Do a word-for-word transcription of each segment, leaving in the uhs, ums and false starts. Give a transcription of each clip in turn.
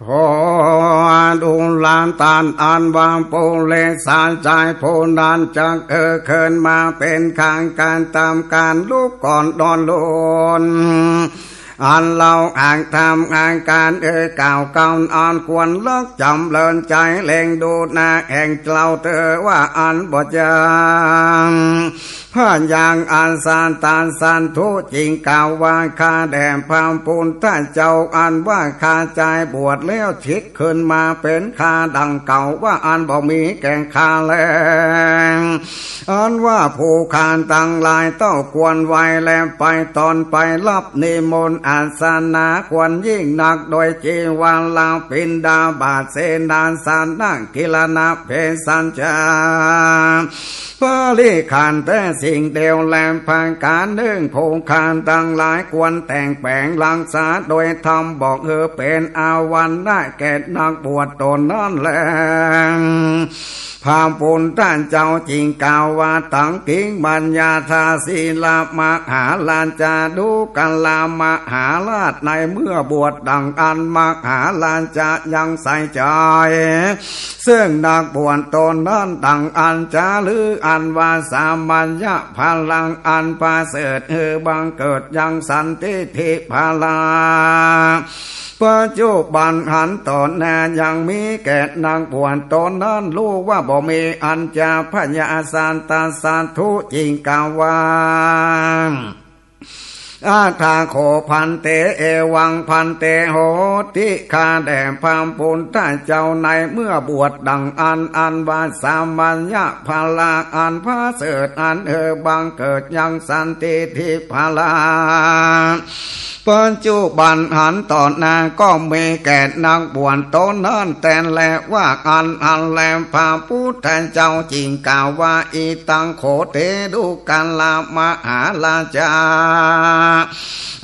ผู้ดูแลต้านอันว่าปุริสาชายผู้นั้นจักเออขึ้นมาเป๋นข้ากั๋นต๋ามก๋านลุกก่อนนอนลุน อันเฮาอักทำอาก๋านเออกล่าวกำอันควรฮักจ๋ำเริญใจ๋เล็งดูหน้าแห่งเจ้าเต๋อว่าอันบ่จาง พระยาอัสสัตตสัตถุจึงกล่าวว่า ข้าแด่พระปุทธเจ้า อันว่าข้าจายบวชแล้ว สิทธิ์ขึ้นมาเป๋นข้าดังเก่าว่าอันบ่มีแก่ข้าแล อันว่าผู้ข้าตังหลายเต้าควรไหว้แลไปต๋อนไปฮับนิมนต์อาสนะควรยิ่งนัก โดยจีวรปิณฑบาตเสนาสนะ กิรณะเภสัชชา บริขารแต๊สิ่งเดียวแลประก๋านนึ่ง ผู้ข้าตังหลายควรแต่งแป๋งฮักษาโดยธรรม บ่หื้อเป๋นอาวัณะแก่นักบวชต๋นนั้นแล พระปุทธเจ้าจึงกล่าวว่า ตังกิงมัญญาทาสีลมหาราชา ดูกราหมหาราช ในเมื่อบวชดังอั้น มหาราชายังใส่ใจ๋ ซึ่งนักบวชต๋นนั้นดังอั้นจา หรืออันว่าสามัญญะผลังอันประเสริฐ หื้อบังเกิดยังสันติฏฐิผละ ปัจจุบันหันต่อหน้ายังมีแก่นักบวชต๋นนั้น ฮู้ว่าบ่มีอันจะ พระยาอัสสัตตสัตถุจึงกล่าวว่า อัฏฐะโข ภันเต เอวัง ภันเต โหติ ข้าแด่พระปุทธเจ้า ในเมื่อบวชดังอั้น อันว่าสามัญญะผละอันประเสริฐ อันหื้อบังเกิดยังสันติฏฐิผละ ปัจจุบันหันต่อหน้าก็มีแก่นักบวชต๋นนั้นแต๊แลว่าอั้น อันแลพระปุทธเจ้าจึงกล่าวว่า อิตัง โขติ ดูกราหมหาราชา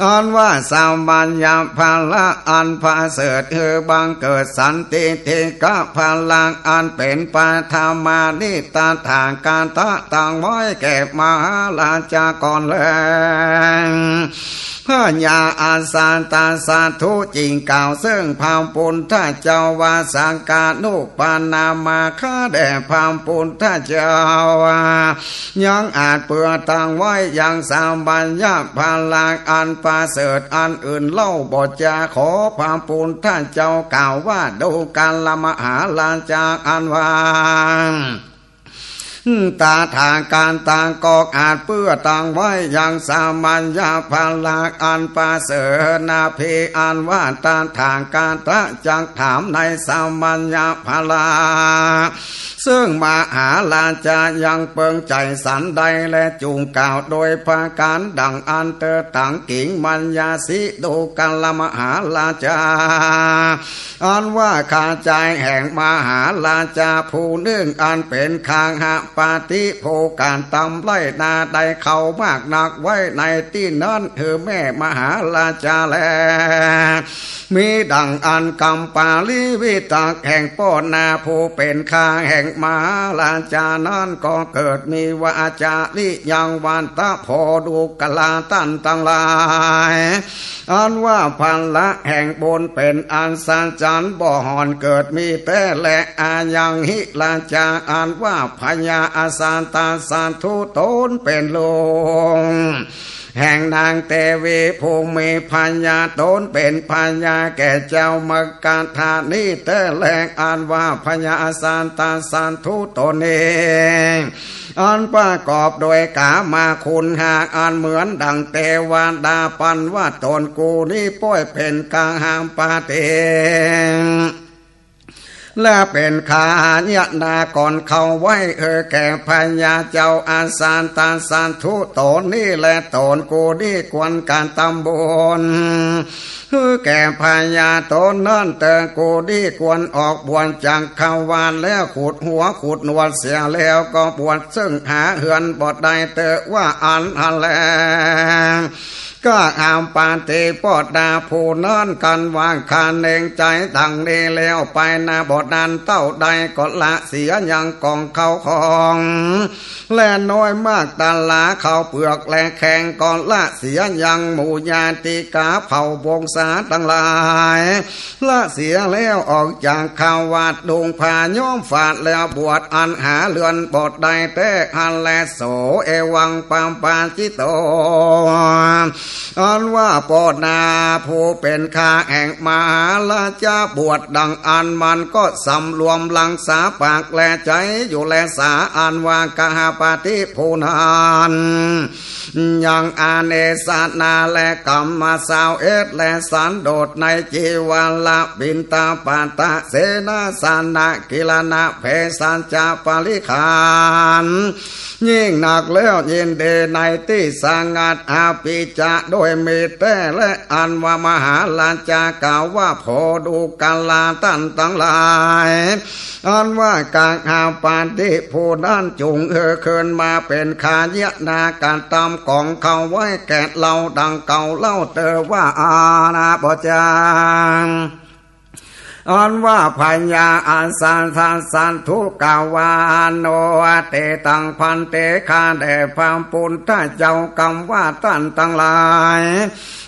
อันว่าสามัญญะผละอันประเสริฐ หื้อบังเกิดสันติฏฐิกะผละอันเป๋นปฐมานิ ตถาคตะตั้งไว้แก่มหาราชาก่อนแล พระยาอัสสัตตสัตถุจึงกล่าวซึ่งพระปุทธเจ้าว่า สักกานุปปานามา ข้าแด่พระปุทธเจ้า ยังอาจเปื้อตั้งไว้ยังสามัญญะผละอันประเสริฐอันอื่นเล่าบ่จา ขอพระปุทธเจ้ากล่าวว่า ดูกราหมหาราชา อันว่า ตถาคตะก็อาจเปื้อตั้งไว้ยังสามัญญะผละอันประเสริฐนาภี อันว่าตถาคตะจักถามในสามัญญะผละ ซึ่งมหาราชายังเปิงใจ๋สันใด และจุ่งกล่าวโดยประก๋านดังอั้นเตอ ตังกิงมัญญาสิ ดูกราหมหาราชา อันว่าข้าจายแห่งมหาราชาผู้นึ่ง อันเป๋นคหปติ ผู้ก๋านตำไฮ่นาได้ข้าวมากนักไว้ในตี้นั้น หื้อแม่มหาราชาแล มีดังอั้น กัมปาลีวิตกแห่งป้อนาผู้เป๋นข้าแห่งมหาราชานั้นก็เกิดมีว่า อาจาริยังวันตะ โพดูกราต้านตังหลาย อันว่าผละแห่งบุญเป๋นอัศจรรย์บ่ห่อนเกิดมีแต๊แล อายังหิราชา อันว่าพญาอัสสัตตสัตถุต๋นเป๋นลุง แห่งนางเตวีผู้มีพญาต๋นเป๋นพญาแก่เจ้ามัคคธาตุนี้แต๊แล อันว่าพญาอัสสัตตสัตถุต๋นนี้ อันประกอบโดยก๋ามคุณห้าอันเหมือนดังเตวดาปันว่าต๋นกูนี้ป้อยเป๋นคหปติ และเป๋นขหายนากรเข้าไว้ เอ่อ แก่พญาเจ้าอัสสัตตสัตถุต๋นนี้แล ต๋นกูนี้ควรกระตำบุญ หื้อแก่พญาต๋นนั้นเตอ กูนี้ควรออกบวชจักขวาลแล้ว ขุดหัวขุดหนวดเสียแล้วก็บวช ซึ่งหาเฮือนบ่ได้เตอ ว่าอั้นแล กหปติ ป้อนาผู้นั้น กันว่า ข้าแน่ใจ๋ดังนี้แล้ว ไปนาบ่นานเต้าใด ก็ละเสียยังก๋องข้าวของ และน้อยมาก ตะหลาข้าวเปือกและแคง ก็ละเสียยังหมู่ญาติกาเผ่าปงศาตังหลาย ละเสียแล้วออกจากควัตร นุ่งผ้าย้อมฝาดแล้วบวช อันหาเฮือนบ่ได้แต๊หั้นแล โส เอวัง ปัปปาจิโต อันว่าป้อนาผู้เป๋นข้าแห่งมหาราชาบวชดังอั้น มันก็สำรวมรักษาปากและใจ๋อยู่แลสา อันว่ากหปติผู้นั้น ยังอาเนสนาและกำมาซาวเอ็ด และสันโดษในจีวรบิณฑบาตเสนาสนะ กิรณะ เภสัชจะ ปริขาร ยิ่งนักแล้ว ยินดีในตี้สงัด อภิจะ โดยมีแต๊แล อันว่ามหาราชากล่าวว่า โพดูกราต้านตังหลาย อันว่ากหปติผู้นั้น จุ่งหื้อคืนมาเป๋นขายนากธรรมก๋องข้าวไว้แก่เฮาดังเก่าเล่าเต๊อะว่า อานาปจัง อันว่าพญาอัสสะทัสสะถูกกล่าวว่า โน เตตัง ภันเต ข้าแด่พระปุณธเจ้า กำว่าต้านตังหลาย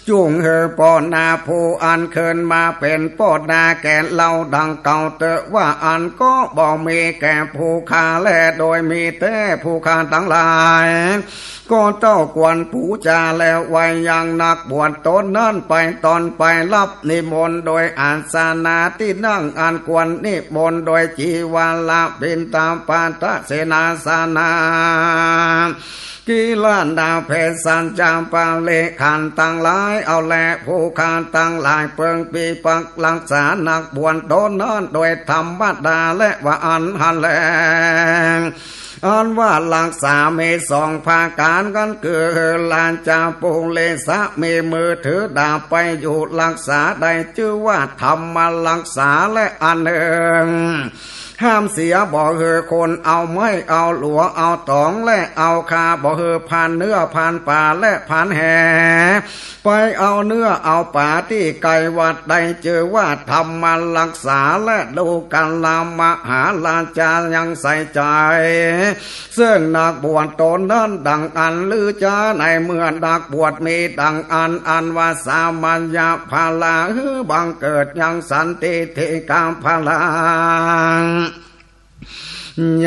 จุ่งหื้อป้อนาผู้อั้นคืนมาเป๋นป้อนาแก่เฮาดังเก่าเต๊อะว่า อันก็บ่มีแก่ผู้ข้าแล โดยมีแต๊ผู้ข้าตังหลาย ก็เต้ากวนปู๋จาแล้วไว้ยังนักบวชต๋นนั้นไป ต๋อนไปฮับนิมนต์โดยอาสนะตี้นั่ง อันควรนิมนต์โดยจีวรบิณฑบาตเสนาสนะ กิรณะ เภสัชจะ ปริขารตังหลาย เอาแลผู้ข้าตังหลาย เปิงปีปักรักษานักบวชต๋นนั้นโดยธรรมดาแลว่าอั้นหั้นแล อันว่ารักษามีสองประก๋าน กั๋นคือราชปุริสะ มีมือถือดาบไปอยู่ รักษาได้จื้อว่าธรรมรักษา และอันนึ่ง ห้ามเสียบ่หื้อคนเอาไม้เอาหลัวเอาต๋องและเอาข่า บ่หื้อผ่านเนื้อผ่านป่าและผ่านแห ไปเอาเนื้อเอาป่าตี้ไก๋วัด ได้จื้อว่าธรรมรักษา และดูกรมหาราชายังใส่ใจ๋ ซึ่งนักบวชต๋นนั้นดังอั้น หรือจาในเมื่อนักบวชมีดังอั้น อันว่าสามัญญะผละหื้อบังเกิดยังสันทิฏฐิกผละ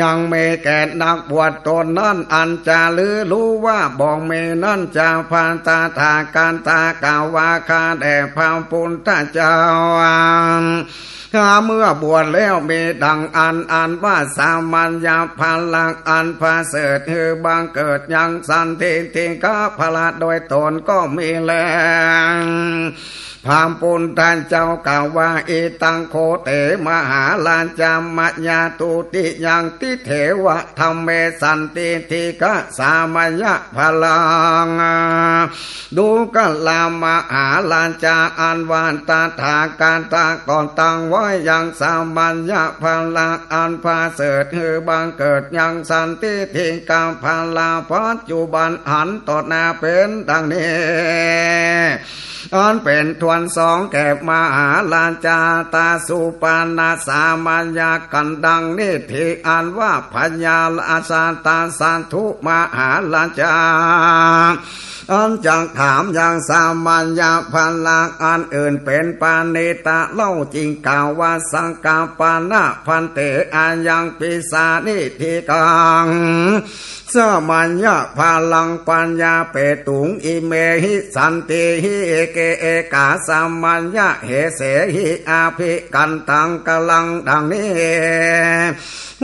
ยังมีแก่นักบวชต๋นนั้น อันจะลือฮู้ว่าบ่มีนั้นจา พระตถาคตะกล่าวว่า ข้าแด่พระปุณธเจ้า หาเมื่อบวชแล้วมีดังอั้น อันว่าสามัญญะผละอันประเสริฐ หื้อบังเกิดยังสันทิฏฐิกผละโดยต๋นก็มีแล พระปุณธเจ้ากล่าวว่า อิทัง โข เต มหาราชะ มะยา ทุติยัง ติเถวะ ธัมเม สันทิฏฐิกะ สามัญญะผลัง ดูกรมหาราชา อันว่าตถาคตะก็ตั้งไว้ยังสามัญญะผละอันประเสริฐ หื้อบังเกิดยังสันทิฏฐิกผละ ปัจจุบันหันต่อหน้าเป๋นดังนี้ อันเป๋นทวนสองแก่มหาราชา ตาสุปาณะสามัญญะกันดังนี้ ทีอันว่าพญาอัสสะทัสสะถูกมหาราชา อันจักถามยังสามัญญะผละอันอื่นเป๋นปาณิตะเล่า จึงกล่าวว่า สักกัปปะนะ ภันเต อายังปิสานิฏฐิกัง สามัญญะผลัง ปัญญาเปตุง อิเมหิ สันติหิ เอเก เอกา สามัญญะ เหเสหิ อภิกันตัง กลัง ดังนี้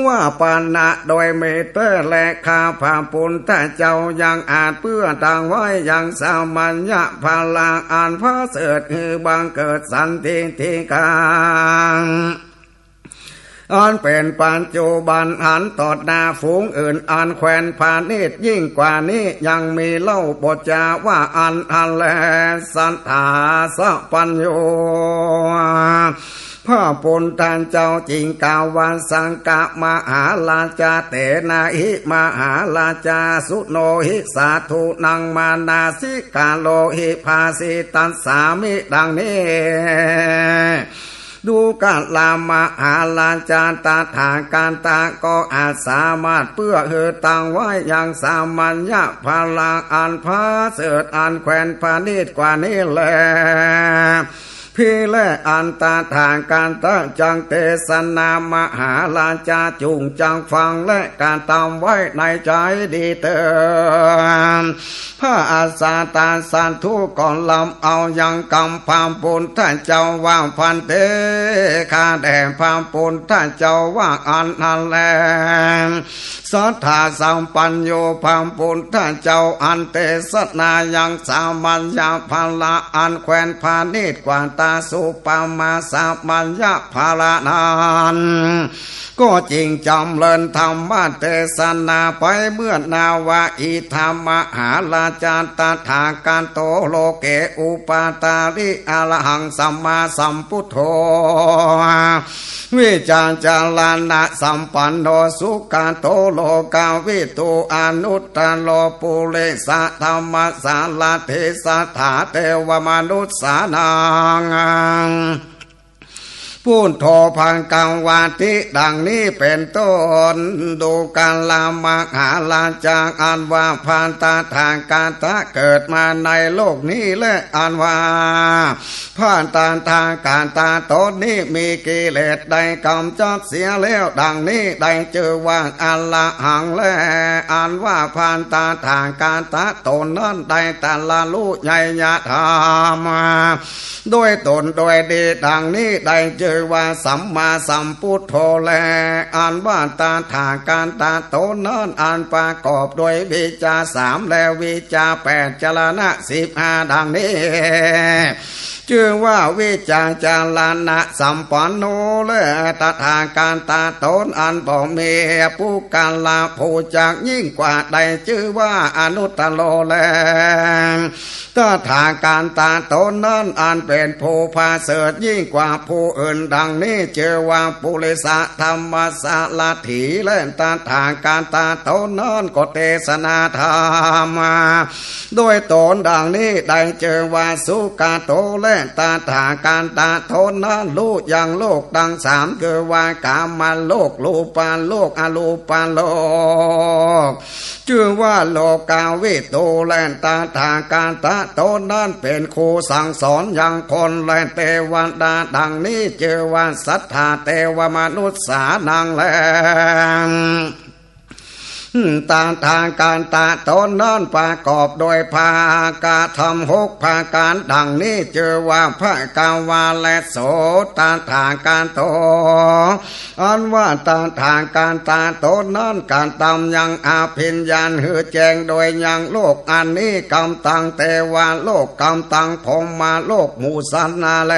ว่าปานะโดยมีแต๊แล ข้าพระปุณธเจ้ายังอาจเปื้อตั้งไว้ยังสามัญญะผละอันประเสริฐ หื้อบังเกิดสันทิฏฐิกัง อันเป๋นปัจจุบันหันต่อหน้าฝูงอื่น อันแคว้นพาณิชย์ยิ่งกว่านี้ยังมีเล่า บ่จาว่าอั้น อันแล สัตถาสะปัญญู พระปุทธเจ้าจึงกล่าวว่า สังฆมหาราชา เตนะหิมหาราชา สุโนหิ สาธุนัง มานาสิกาโรหิ ภาสิตัสสามิ ดังนี้ ดูกรามาหาราชา ตถาคตะก็อาจสามารถเปื้อหื้อตังไว้ยังสามัญญาภาระอันผาเสริฐอันแควนพาณิชย์กว่านี้แล ภิกขุและอันตถาคตะจักเตสนามหาราชาจุ่งจักฟังและกระตำไว้ในใจ๋ดีเต๋อ พระอัสสตาสัตถุก็ลำเอายังกำพระปุทธเจ้าว่า ภันเต ข้าแด่พระปุทธเจ้าว่าอันนั้นแล สัตถาสัมปันโญ พระปุทธเจ้าอันเตสนายังสามัญญาภาระอันแควนพาณิชย์กว่าตา สุปมาสามัญญาภาระนั้น ก็จึงจำเริญธรรมเตสนาไปเมื่อนาว่า อิทังมหาราชา ตถาคโต โลเก อุปาทาริ อรหังสัมมาสัมพุทโธ วิชาจารณะสัมปันโน สุขโต โลกาวิดู อนุตตโร ปุริสธรรมสารถี สัทธาเตวมนุสสานัง พุทโธ ภะคะวาติ ดังนี้เป๋นต้น ดูกรามาหาราชา อันว่าพระตถาคตะเกิดมาในโลกนี้แล อันว่าพระตถาคตะต๋นนี้มีกิเลสได้ก๋ำจัดเสียแล้ว ดังนี้ได้จื้อว่าอรหังแล อันว่าพระตถาคตะต๋นนั้นได้ตรัสรู้ไยยธรรม โดยตนโดยดี ดังนี้ได้จื้อว่าสัมมาสัมพุทโธแล อันว่าตถาคตะต๋นนั้นอันประกอบโดยวิชชาสามและวิชชาแปด จรณะสิบห้า ดังนี้ จื้อว่าวิชาจารณะสัมปันโนแล ตถาคตะต๋นอันบ่มีปุคคละผู้จักยิ่งกว่า ได้จื้อว่าอนุตตโรแล ตถาคตะต๋นนั้นอันเป๋นผู้ผาเสริฐยิ่งกว่าผู้อื่น ดังนี้จื้อว่าปุริสธรรมสารถี และตถาคตะต๋นนั้นก็เตสนาธรรมโดยตน ดังนี้ได้จื้อว่าสุขโต และตถาคตะต๋นนั้นรู้ยังโลกตังสาม คือว่ากามโลก รูปโลก อรูปโลก จื้อว่าโลกาวิดู และตถาคตะต๋นนั้นเป๋นครูสั่งสอนยังคนและเตวดา ดังนี้จื้อว่าสัทธาเตวมนุสสานังแล ตถาคตะต๋นนั้นประกอบโดยภาคธรรมหกประก๋าน ดังนี้จื้อว่าภะคะวา และโส ตถาคโต อันว่าตถาคตะต๋นนั้นกระตำยังอภิญญาหื้อแจ้งโดยยังโลกอันนี้ กำตังเตวโลก กำตังพรหมโลก หมู่สัตว์นาแล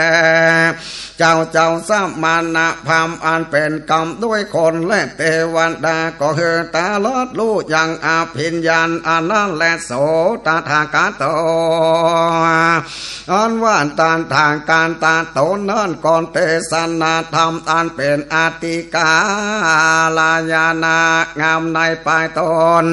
เจ้าเจ้าสมณพราหมณ์อันเป๋นกำด้วยคนและเตวดา ก็หื้อตรัสรู้ยังอภิญญาอันนั้นแล โส ตถาคโต อันว่าตถาคตะต๋นนั้นก็เตสนาธรรมอันเป๋นอธิกาลญาณะงามในปลายต้น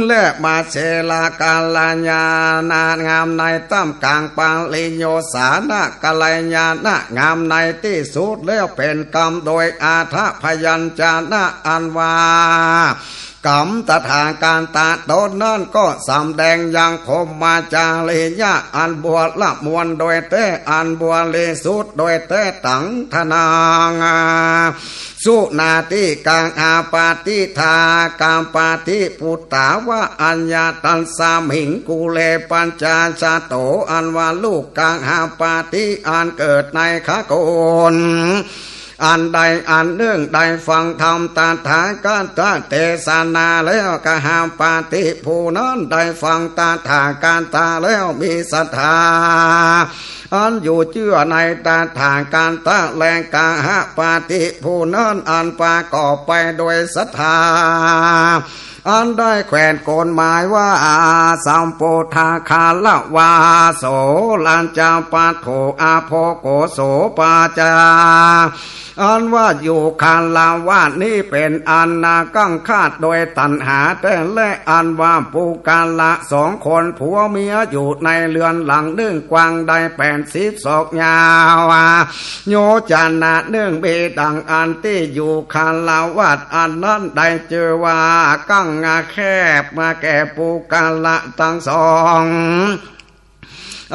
และมัชฌิมกาลญาณะงามในต้ามก๋าง ปริโยสานกาลญาณะงามในตี้สุด แล้วเป๋นกำโดยอัฏฐพยัญชนะอันว่า กำตถาคตะต๋นนั้นก็สำแดงยังพรหมจริยะอันบริมวลโดยแต๊ อันบริสุทธิ์โดยแต๊ ตังทนัง สุนาติกาหาปาติ ทากาปาติ ปุตตาวะ อัญญาตัสสมิง กุเล ปัญจาชาโต อันว่าลูกกาหาปาติอันเกิดในขะโกศ อันใดอันนึ่งได้ฟังธรรมตถาคตเตสนาแล้ว กาหาปาติผู้นั้นได้ฟังตถาคตแล้วมีศรัทธา อันอยู่เจื้อในตถาคตและกาหาปาติผู้นั้นอันประกอบไปโดยศรัทธา เ อันได้แขวนกฎหมายว่า สัมปุทธาคารวาโส รัญจะปัตโถ อโภโกโสปาจา อันว่าอยู่คารวาสนี้เป๋นอันนากังขาดโดยตัณหาแต๊ และอันว่าปุคคละสองคนผัวเมียอยู่ในเฮือนหลังนึ่ง กว้างได้แปดสิบศอก ยาว โยจนะนึ่ง มีดังอั้น ตี้อยู่คารวาสอันนั้นได้จื้อว่ากังแคบมาแก่ปุคคละตังสอง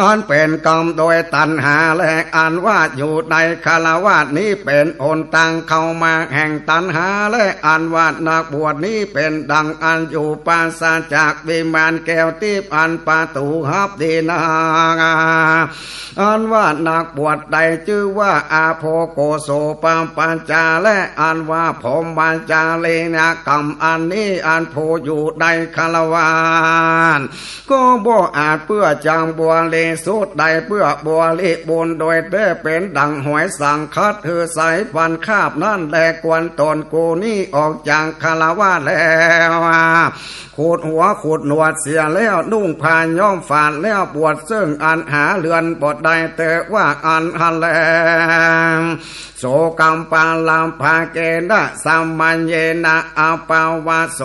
อันเป๋นกรรมโดยตัณหา และอันว่าอยู่ในคารวาสนี้เป๋นหนตางเข้ามาแห่งตัณหา และอันว่านักบวชนี้เป๋นดังอันอยู่ปราศจากวิมานแก้วทิพย์อันประตู๋ฮับดีนัก อันว่านักบวชได้จื้อว่าอโภโกโสปปาจา และอันว่าพรหมจารียกรรมอันนี้ อันผู้อยู่ในคารวาสก็บ่อาจเปื้อจ๋างบริสุทธิ์ได้ เปื้อบริบูรณ์โดยแต๊ เป๋นดั่งหอยสังขัดหื้อใสฟันคาบนั้นแล ควรตนกูนี้ออกจากคารวาสแล้ว ขูดหัวขูดหนวดเสียแล้ว นุ่งผ้าย้อมฝาดแล้ว บวชซึ่งอันหาเฮือนบ่ได้ แต่ว่าอันหั้นแล โสกัมปะละภะเกนะ สะมะเยนะ อัปปะวะโส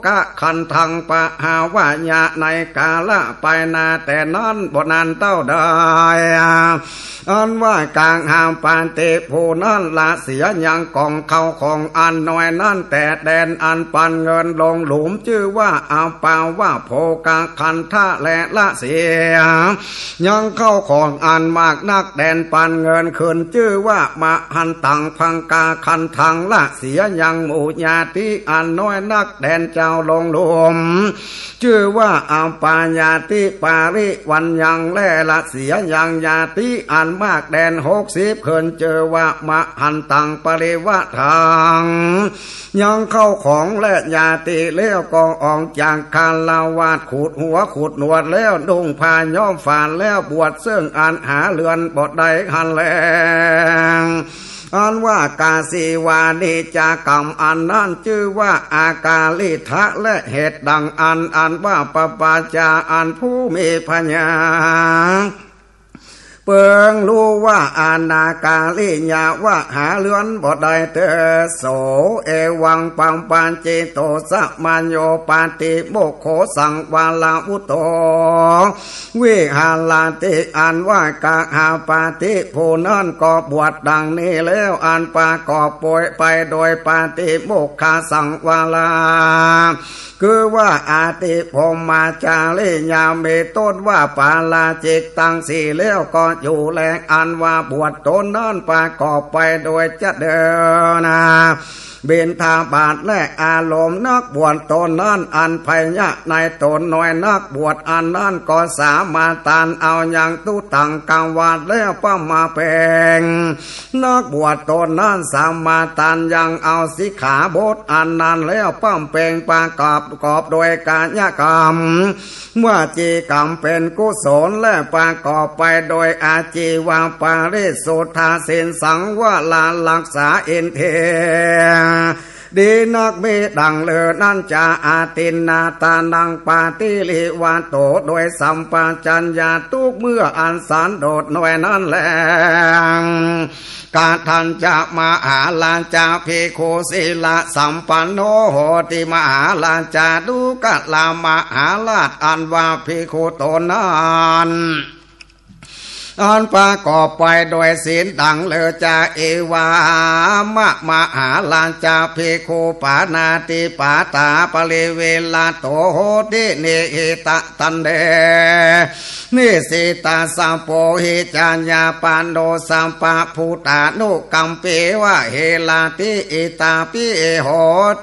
กะขันธัง ปะหะวะ ยะ ในกาละไปหน้าแต่นั้นบ่นานเต้าใด อันว่ากหปติผู้นั้นละเสียยังก๋องเข้าของอันน้อยนั้น แต่แดนอันปันเงินลงหลุม จื้อว่าอัปปะวะโภคคันธะ และละเสียยังเข้าของอันมากนัก แดนปันเงินขึ้น จื้อว่ามหันตัง พังคคันธัง ละเสียยังหมู่ญาติอันน้อยนัก แดนเจ้าลงหลุม จื้อว่าอัปปะญาติปาริวัณยัง และละเสียยังญาติอันมาก แดนหกสิบขึ้น จื้อว่ามหันตังปริวะทัง ยังเข้าของและญาติแล้วก็ออกจากคารวาส ขูดหัวขูดหนวดแล้ว นุ่งผ้าย้อมฝาดแล้ว บวชซึ่งอันหาเฮือนบ่ได้หั้นแล อันว่ากาสีวานิจกรรมอันนั้น จื้อว่าอากาลิทะ และเหตุดังอั้น อันว่าปปาจาอันผู้มีปัญญาเปิงฮู้ว่าอนากาลิยะวะ หาเฮือนบ่ได้เต๊ โส เอวัง ปปาจิโต สะมะโย ปาติโมกโข สังวาราวุโต วิหารติ อันว่ากหปติผู้นั้นก็บวชดังนี้แล้ว อันประกอบไปโดยปาติโมกขสังวารา คือว่าอติพรหมจาริยา มีต้นว่าปาราจิกตังสี่แล้วก็อยู่แล อันว่าบวชตนนั้นประกอบไปโดยจะเดินนา บิณฑบาตและอารมณ์ นักบวชตนนั้นอันไพยะในตนน้อย นักบวชอันนั้นก็สามารถตันเอายังทุตังควัตแล้ว ป้ำมาเป๋ง นักบวชตนนั้นสามารถตันยังเอาสิกขาบทอันนั้นแล้ว ป้ำเป๋งประกอบ ประกอบโดยกายกรรม วจีกรรมเป๋นกุศล และประกอบไปโดยอาจีวปริสุทธาศีล สังวรรักษาอินทรีย์ ดีนัก มีดังเลิศนั้นจา อทินนาทานังปาติริวาโต โดยสัมปชัญญะทุกเมื่ออันสันโดษน้อยนั้นแล กะทัญจะมหาราชาภิกขุ สีลสัมปันโนโหติ มหาราชา ดูกรา มหาราช อันว่าภิกขุตนนั้น อันประกอบไปโดยศีลดังเลิศจา เอวะมะ มหาราชาภิกขุ ปาณาติปาตาปริเวรโตโหติ นิหิตะทันเด นิสิตาสะ โปหิจจยาปาโน สัพพะพุทธานุกัมปิวะ หิราติ อิตาปิ โห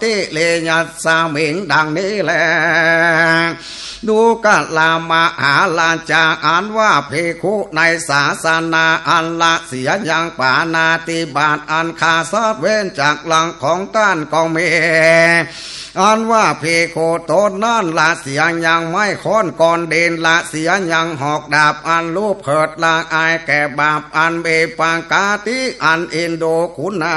ติ เรยัสมิง ดังนี้แล ดูกรามาหาราจา อันว่าภิกขุในศาสนาอันละเสียยังปาณาติบาตอันฆ่าสัตว์เว้นจากรังของต้านก็มี อันว่าภิกขุต๋นนั้นละเสียยังไม้ค้อนก้อนดิน ละเสียยังหอกดาบอันลูกเผิดละอายแก่บาปอันมีปกติอันอินดูคุณา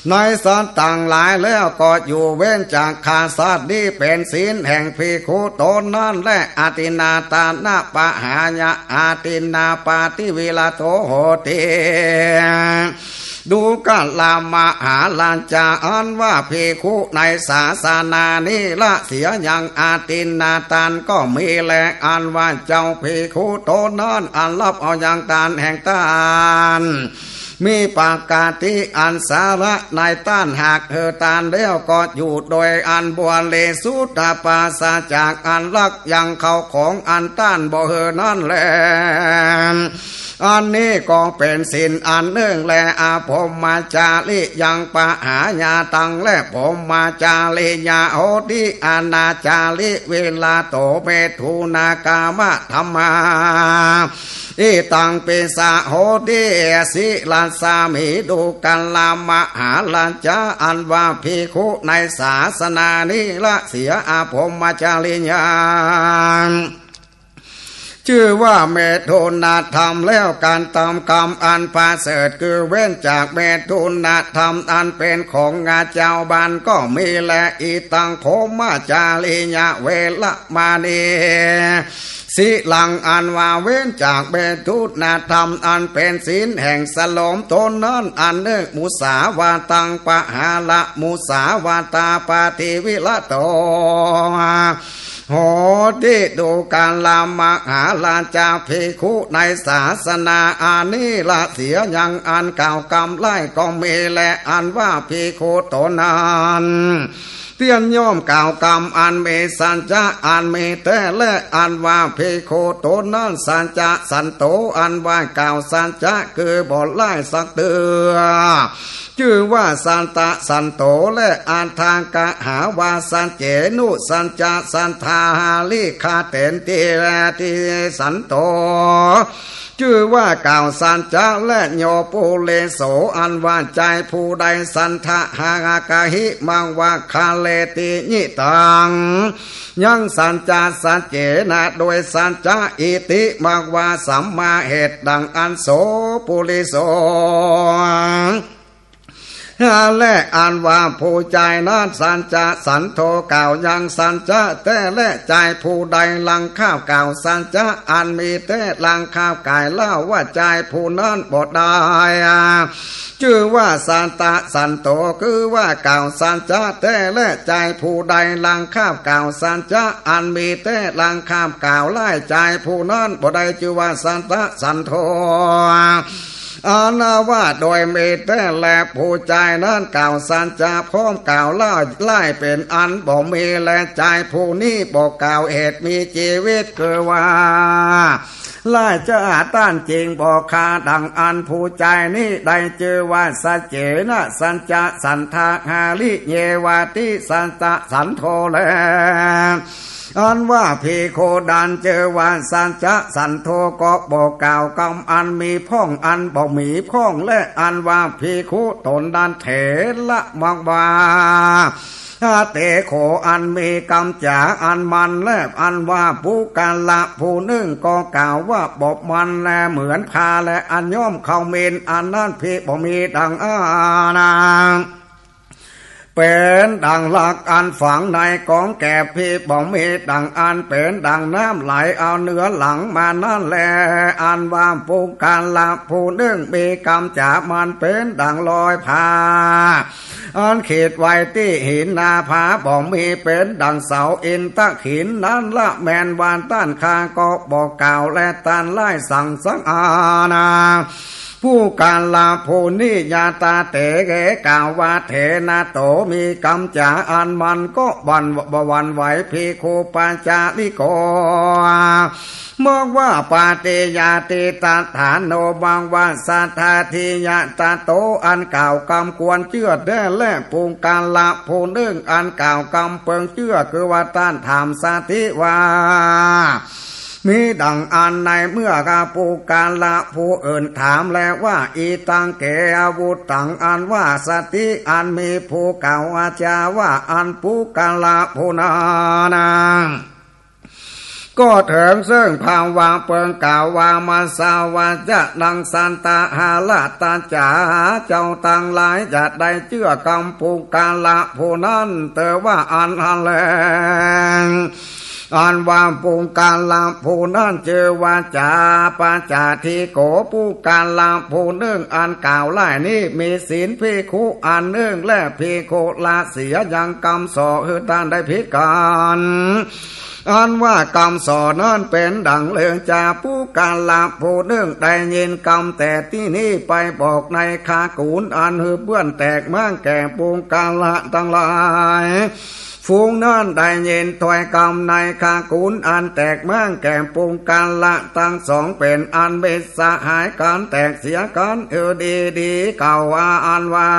ในสัตว์ตังหลายแล้วก็อยู่เว้นจากฆ่าสัตว์ นี้เป๋นศีลแห่งภิกขุต๋นนั้นแล อทินนาทานะปะหายะ อทินนาปาติวิระโตโหติ ดูกรามาหาราจา อันว่าภิกขุในศาสนานี้ละเสียยังอทินนาทานก็มีแล อันว่าเจ้าภิกขุต๋นนั้นอันฮับเอายังทานแห่งต้าน มีปกติอันสาระในต้านหากหื้อทานแล้วก็อยู่โดยอันบริสุทธิ์ปราศจากอันลักยังเข้าของอันต้านบ่หื้อนั้นแล อันนี้ก็เป๋นศีลอันนึ่งแล อพรหมจาริยังปะหายาตัง และพรหมจาริยาโหติ อนาจาริวิระโต เมถุนากามธัมมา อิตังปิสะโหติ สิรัสสามิ ดูกรามหาราจา อันว่าภิกขุในศาสนานี้ละเสียอพรหมจาริยา จื้อว่าเมถุนธรรมแล้ว ก๋านตำกรรมอันประเสริฐ คือเว้นจากเมถุนธรรมอันเป๋นของอาเจ้าบ้านก็มีแล อิตังพรหมจาริยะเวระมณี สิรัง อันว่าเว้นจากเมถุนธรรมอันเป๋นศีลแห่งสลมต๋นนั้นอันนึ่ง มุสาวาตังปะหาระ มุสาวาตาปาติวิระโต โหติ ดูกรามหาราจา ภิกขุในศาสนาอันนี้ละเสียยังอันกล่าวกรรมร้ายก็มีแล อันว่าภิกขุต๋นนั้นเตี้ยนย่อมกล่าวกรรมอันมีสัจจะอันมีแต๊แล อันว่าภิกขุต๋นนั้นสัจจะสันโต อันว่ากล่าวสัจจะคือบ่ร้ายสักเตื้อ จื้อว่าสัตตะสันโต และอัฏฐากหาวาสัจเจนุสัจจะสัทธาหาริคาเตนติ และติสันโต จื้อว่ากล่าวสัจจะ และโยปุริโส อันว่าจายผู้ใด สัทธาหากะหิ มังวะคะเลติ ญิตัง ยังสัจจะสัจเจนะ โดยสัจจะ อิติ มังวะสัมมาเหตุ ดังอั้น โสปุริโส และอันว่าผู้จายนั้นสัจจะสันโท กล่าวยังสัจจะแต๊แล จายผู้ใดลังคาบกล่าวสัจจะอันมีแต๊ลังคาบก๋ายเล่าว่าจายผู้นั้นบ่ได้ จื้อว่าสัตตะสันโต คือว่ากล่าวสัจจะแต๊แล จายผู้ใดลังคาบกล่าวสัจจะอันมีแต๊ลังคาบกล่าวร้ายจายผู้นั้นบ่ได้ จื้อว่าสัตตะสันโท อันว่าโดยมีแต๊แล ผู้จายนั้นกล่าวสัจจะพร้อมกล่าวร้ายเป๋นอันบ่มีแล จายผู้นี้บ่กล่าวเหตุมีจีวิตคือว่า ร้ายจะต้านจริงบ่ฆ่าดังอั้น ผู้จายนี้ได้จื้อว่าสัจเจนะสัจจะสัทธาหาริเยวาติสัจจะสันโทแล อันว่าภิกขุนั้นจื้อว่าสัจจะสันโท ก็บ่กล่าวกำอันมีพ่องอันบ่มีพ่อง และอันว่าภิกขุต๋นนั้นเถระมังวา เตโข อันมีกำจ๋าอันมัน และอันว่าปุคคละผู้นึ่งก็กล่าวว่าบ่มันแล เหมือนพาและอันย่อมเข้าเมน อันนั้นภิบ่มีดังอั้น เป๋นดังหลักอันฝังในของแก้วภิบ่มีดังอั้น เป๋นดังน้ำไหลเอาเหนือหลังมานั้นแล อันว่าปุคคละผู้นึ่งมีกำจ๋ามันเป๋นดังรอยพา อันขีดไว้ตี้หินนาผาบ่มี เป๋นดังเสาอินทขิลนั้นละ แม่นว่าต้านข้าก็บ่กล่าวและต้านร้ายสังสังอานา ปุคคละผู้นี้ ยะถาเถ กล่าวว่า เถนะ โต มีกำจ๋าอันมันก็บ่หวั่น บ่หวั่นไหว ภิกขุปัญจาริโก บอกว่า ปฏิญาติตถาโน บอกว่า สัตถาทิยะตะโต อันกล่าวกำควรเจื้อแต๊แล ปุคคละผู้นึ่ง อันกล่าวกำเปิงเจื้อ คือว่าต้านถามสัตถิว่า มีดังอันใด เมื่อปุคคละผู้อื่นถามแล้วว่า อิทัง เก อาวุธัง อันว่าสัตถิ อันมีผู้กล่าววาจาว่า อันปุคคละผู้นั้น ก็เถิงซึ่งภาวะเปิงกล่าวว่า มัสสา วาจานัง สัตถาหะระตะจ๋า เจ้าตังหลายจะได้เจื้อกำปุคคละผู้นั้น เตอว่าอันหั้นแล อันว่าปุคคละผู้นั้นจื้อว่า จาปะจาทิโก ปุคคละผู้นึ่ง อันกล่าวไล่นี้ มีศีลภิกขุอันนึ่ง และภิกขุละเสียยังกำส่อหื้อต้านได้ผิดกั๋น อันว่ากำส่อนั้นเป๋นดังเลิง จาปุคคละผู้นึ่ง ได้ยินกำแต่ตี้นี้ไปบอกในคกุ๋น อันหื้อเปื้อนแตกม้างแก่ปุคคละตังหลาย ฝูงนั้นได้ยินถ้อยกำในคกุ๋น อันแตกม้างแก่ปุคคละตังสอง เป๋นอันมิตรสหายกั๋น แตกเสียกั๋น เออ ดีๆ กล่าวว่าอันว่า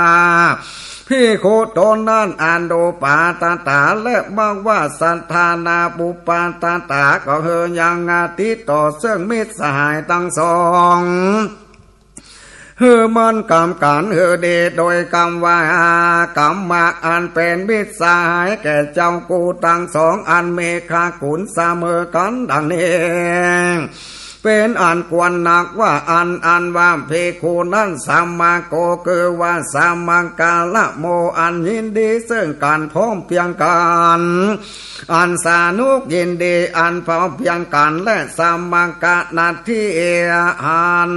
ภิกขุต๋นนั้น อนุปัฏฐา และบอกว่า สัตถานาปุปัฏฐา ก็หื้อยังอาทิตย์ต่อซึ่งมิตรสหายตังสอง หื้อมันกำกั๋นหื้อดี โดยกำว่า กัมมะ อันเป๋นมิตรสหายแก่เจ้ากู้ตังสอง อันมีคกุ๋นเสมอกั๋นดังนี้ เป๋นอันควรนักว่าอัน อันว่าภิกขุนั้น สัมมะโก คือว่าสัมมะกะละโม อันยินดีซึ่งก๋านพร้อมเพียงกั๋น อันสนุกยินดี อันพร้อมเพียงกั๋น และสัมมะกะนัตถิ อัน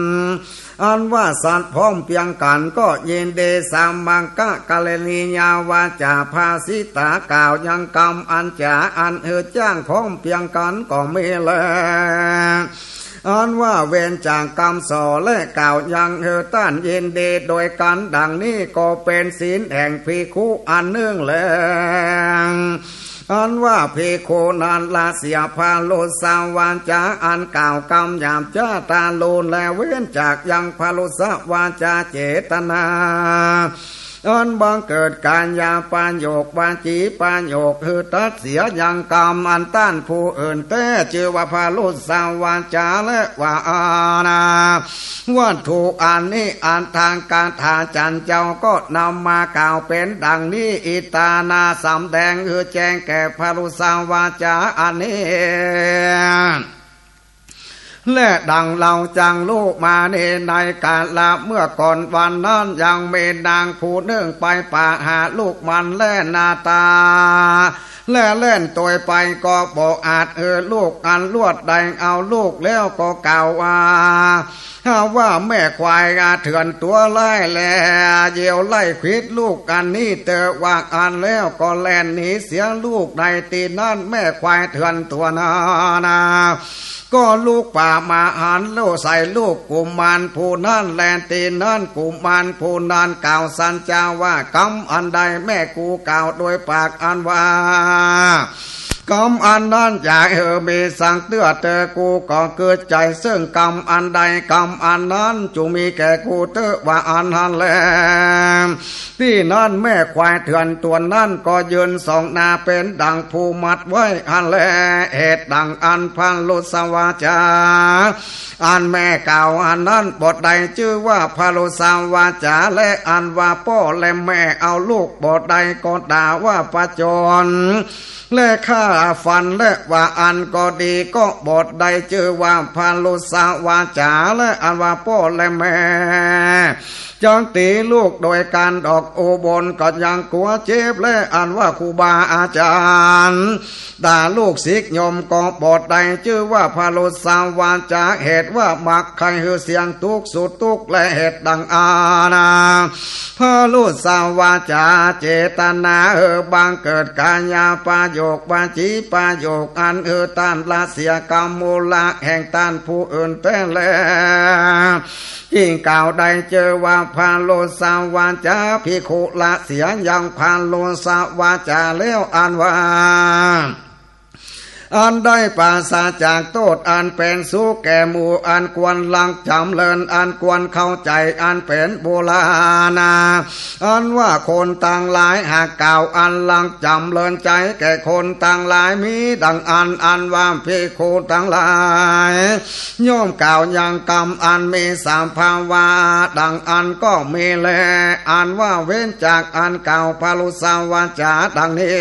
อันว่าสัตว์พร้อมเพียงกั๋นก็ยินดี สัมมะกะกะเรณียาวาจา ภาสิตา กล่าวยังกำอันจ๋า อันหื้อจ้างพร้อมเพียงกั๋นก็มีแล อันว่าเว้นจากกำส่อ และกล่าวยังหื้อต้านยินดีโดยกั๋นดังนี้ ก็เป๋นศีลแห่งภิกขุอันนึ่งแล อันว่าภิกขุนั้นละเสียพรุสวาจา อันกล่าวกำหยาบจ๊าทารุณ และเว้นจากยังพรุสวาจาเจตนา อันบังเกิดกายาประโยค วจีประโยค หื้อตัดเสียยังกำอันต้านผู้อื่นแต๊ จื้อว่าพรุสวาจา และว่าอาณา วัตถุอันนี้ อัตถกถาจั๋นเจ้าก็นำมากล่าวเป๋นดังนี้ อิตถานา สำแดงหื้อแจ้งแก่พรุสวาจาอันนี้ และดังเฮาจักฮู้มานี้ ในกาละเมื่อก่อนวันนั้น ยังมีนางผู้นึ่งไปปะหาลูกมันและนาตา และแล่นตวยไปก็บ่อาจหื้อลูกอันลวดได้เอาลูก แล้วก็กล่าวว่า หาว่าแม่ควายเถื่อนตั๋วร้ายแล เยียวไล่ขวิดลูกอันนี้เตอว่าอัน แล้วก็แล่นหนีเสียลูกในตี้นั้น แม่ควายเถื่อนตั๋วนั้นนา ก็ลุกป่ามาหันโล่ใส่ลูกกุมารผู้นั้น และตี้นั้นกุมารผู้นั้นกล่าวสัจจาว่า กำอันใดแม่กูกล่าวโดยปากอันว่า กำอันนั้นอย่าหื้อมีสักเตื้อเตอ กูก็กึ๊ดใจ๋ซึ่งกำอันใด กำอันนั้นจุมีแก่กูเต๊อะว่าอันหั้นแล ตี้นั้นแม่ควายเถื่อนตั๋วนั้นก็ยืนส่องหน้าเป๋นดังผู้หมัดไว้หั้นแล เหตุดังอันพรุสวาจา อันแม่กล่าวอันนั้นบ่ได้จื้อว่าพรุสวาจา และอันว่าป้อและแม่เอาลูกบ่ได้ก็ด่าว่าผจญ และฆ่าฟัน และว่าอันก็ดีก็บ่ได้จื้อว่าพรุสวาจา และอันว่าป้อและแม่ จักตี๋ลูกโดยก๋านดอกอุบลก็ยังกั๋วเจ็บ และอันว่าครูบาอาจ๋ารย์ด่าลูกศิษย์โยมก็บ่ได้จื้อว่าพรุสวาจา เหตุว่ามักใค่หื้อเสี้ยงตุ๊กข์สุขตุ๊กข์ และเหตุดังอาณา พรุสวาจาเจตนาหื้อบังเกิดกายาประโยค วจี ประโยคอันหื้อต้านละเสียกำมูละแห่งต้านผู้อื่นแต๊แล จึงกล่าวได้จื้อว่าพาลุสวาจา ภิกขุละเสียยังพาลุสวาจาแล้วอันว่า อันได้ปราศจากโต้ษอันเป๋นสุขแก่หมู่ อันควรรักจ๋ำเริญ อันควรเข้าใจ๋ อันเป๋นโบราณนา อันว่าคนตังหลายหากกล่าวอันรักจ๋ำเริญใจ๋แก่คนตังหลาย มีดังอั้น อันว่าภิกขุตังหลาย ย่อมกล่าวยังกำอันมีสภาวะดังอั้นก็มีแล อันว่าเว้นจากอันกล่าวพาลุสวาจาดังนี้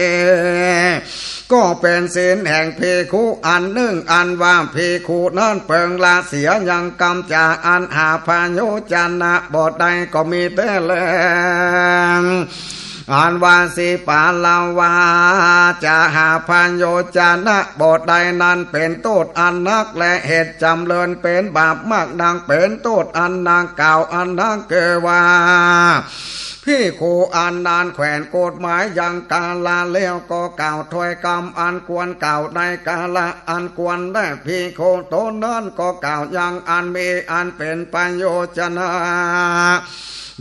ก็เป๋นศีลแห่งภิกขุอันนึ่ง อันว่าภิกขุนั้นเปิงละเสียยังกำจ๋าอันหาพยัญชนะบ่ได้ก็มีแต๊แล อันว่าสิปาละวาจาหาพยัญชนะบ่ได้นั้นเป๋นโต้ษอันนัก และเหตุจ๋ำเริญเป๋นบาปมากนัก เป๋นโต้ษอันนัก กล่าวอันนักคือว่า ภิกขุอันนั้นแขวนกฎหมายยังกาละแล้วก็กล่าวถ้อยกำอันควรกล่าวในกาละอันควร และภิกขุต๋นนั้นก็กล่าวยังอันมีอันเป๋นพยัญชนะ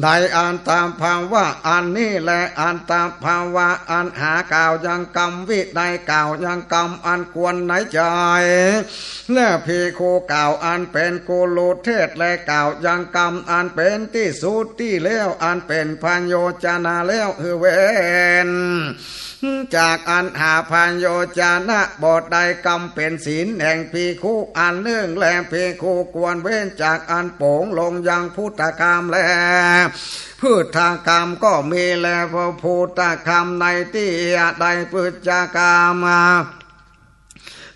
ในอัตตภาวะอันนี้ และอัตตภาวะอันหากล่าวยังกำ วินัยกล่าวยังกำอันควรในใจ๋ และภิกขุกล่าวอันเป๋นกุลุเทศ และกล่าวยังกำอันเป๋นตี้สุดตี้แล้ว อันเป๋นพยัญชนะแล้วหื้อเว้นจากอันหาพยัญชนะบ่ได้ กำเป๋นศีลแห่งภิกขุอันนึ่ง และภิกขุควรเว้นจากอันป๋งลงยังพุทธคำ และพฤทธคำก็มีแล พระพุทธคำในตี้ใดพฤทธคำ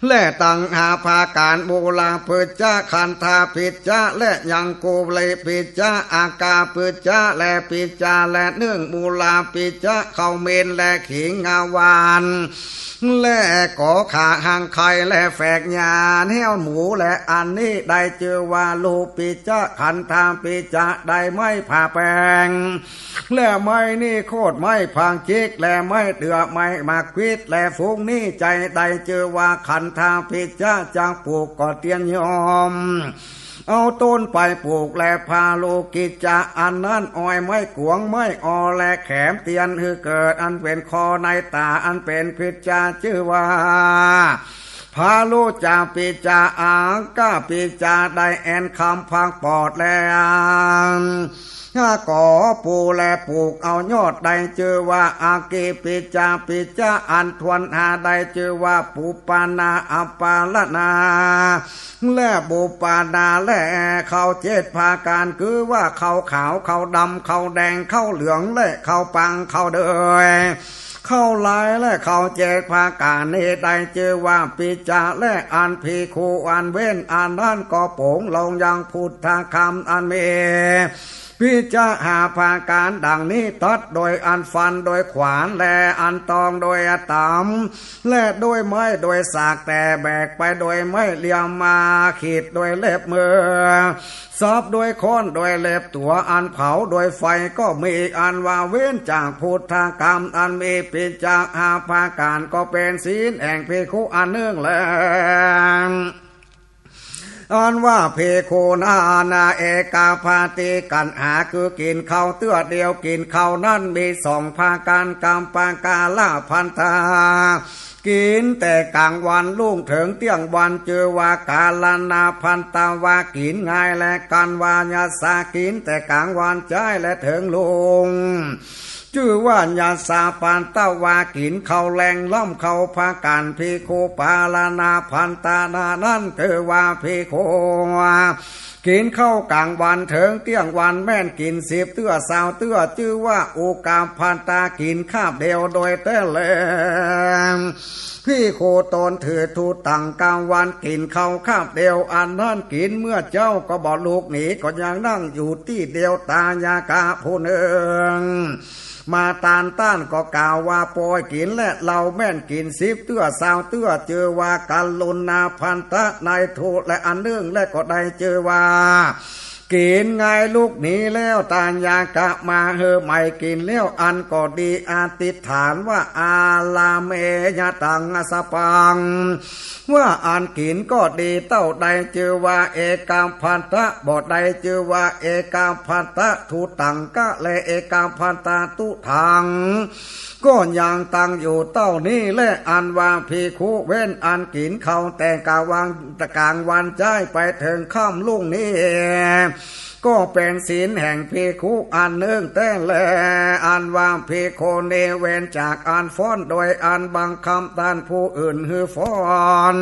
และตังหาประก๋าน มูลพฤทธะ คันธพฤทธะ และยังคุลิพฤทธะ อักขพฤทธะ และพฤทธะ และนึ่งมูลพฤทธะ ข้าวเม็น และขิงวาน และก๋อขาหังไข่ และแฝกหญ้าเนื้อหมู และอันนี้ได้จื้อว่าลูพฤทธะ คันธพฤทธะ ได้ไม้ผ้าแป๋ง และไม้นิโคธ ไม้ผางจิก และไม้เดื่อ ไม้หมากควิด และฝูงนี้ใจ้ ได้จื้อว่าคันธพฤทธะ จักปลูกก็เตียนยอมเอาต้นไปปลูก และพาลุกิจจะอันนั้นอ้อย ไม้กวง ไม้อ และแขมเตียนหื้อเกิดอันเป๋นคอในต๋าอันเป๋นควิดจะ จื้อว่าพาลุจาปิจจะ อักขปิจจะ ได้แอ่นคำพักปอดแล้ว ถ้าก่อปูและปลูกเอายอด ได้จื้อว่าอักขิปิจจาปิจจะ อันถ้วนหา ได้จื้อว่าปุปปานา อัปปาลนา และปุปปานา และข้าวเจ็ดประก๋าน คือว่าข้าวขาว ข้าวดำ ข้าวแดง ข้าวเหลือง และข้าวปัง ข้าวเดือย ข้าวหลาย และข้าวเจ็ดประก๋านนี้ ได้จื้อว่าปิจจะ และอันภิกขุอันเว้นอันนั้นก็ป๋งลงยังพุทธคำอันมี ปิจจะห้าประก๋านดังนี้ ตัดโดยอันฟันโดยขวาน และอันตองโดยอันต๋ำ และโดยไม้โดยสาก แต่แบกไปโดยไม้เหลี่ยมมา ขีดโดยเล็บมือ สับโดยค้อนโดยเล็บตั๋ว อันเผาโดยไฟก็มี อันว่าเว้นจากพุทธคำอันมีปิจจะห้าประก๋าน ก็เป๋นศีลแห่งภิกขุอันนึ่งแล อันว่าภิกขุนานาเอกาปาติกัณหา คือกิ๋นข้าวเตื้อเดียว กิ๋นข้าวนั้นมีสองประก๋าน กัมปะกาละพันตา กิ๋นแต่ก๋างวันลุ่งเถิงเตี้ยงวัน จื้อว่ากาละนาพันตวา กิ๋นง่ายและกัณวายาสา กิ๋นแต่ก๋างวันใจ๊และเถิงลุ่ง จื้อว่ายาสาปันตวา กิ๋นข้าวแลงล้ำข้าวประก๋าน ภิกขุปาละนาพันตานานั้น จื้อว่าภิกขุ กิ๋นข้าวก๋างวันเถิงเตี้ยงวัน แม่นกิ๋นสิบเตื้อซาวเตื้อ จื้อว่าอุกาพันตา กิ๋นคาบเดียวโดยแต๊แล ภิกขุต๋นถือธุตังก๋างวันกิ๋นข้าวคาบเดียว อันนั้นกิ๋นเมื่อเจ๊าก็บ่ลุกหนี ก็ยังนั่งอยู่ตี้เดียว ตายะกะผู้นึ่ง มาตานต้านก็กล่าวว่า ปอยกิ๋นแล เฮาแม่นกิ๋นสิบเตื้อซาวเตื้อ จื้อว่ากัลลุนาพันตะ ในธุและอันนึ่ง และก็ได้จื้อว่า กิ๋นไงลุกหนีแล้ว ตายากะมาหื้อใหม่กิ๋นแล้ว อันก็ดี อธิษฐานว่า อาราเมยะตังสปัง ว่าอันกิ๋นก็ดีเต้าใดจื้อว่าเอกัพพัตตะ บ่ใดจื้อว่าเอกัพพัตตะทุตังคะ และเอกัพพัตตะทุตัง ก็ยังตั้งอยู่เต้านี้แล อันว่าภิกขุเว้นอันกิ๋นข้าวแต่กลางวัน กลางวันใจ๊ไปเถิงค่ำรุ่งนี้ ก็เป๋นศีลแห่งภิกขุอันนึ่งแต๊แล อันว่าภิกขุนี้เว้นจากอันฟ้อนโดยอันบังคับต้านผู้อื่นหื้อฟ้อน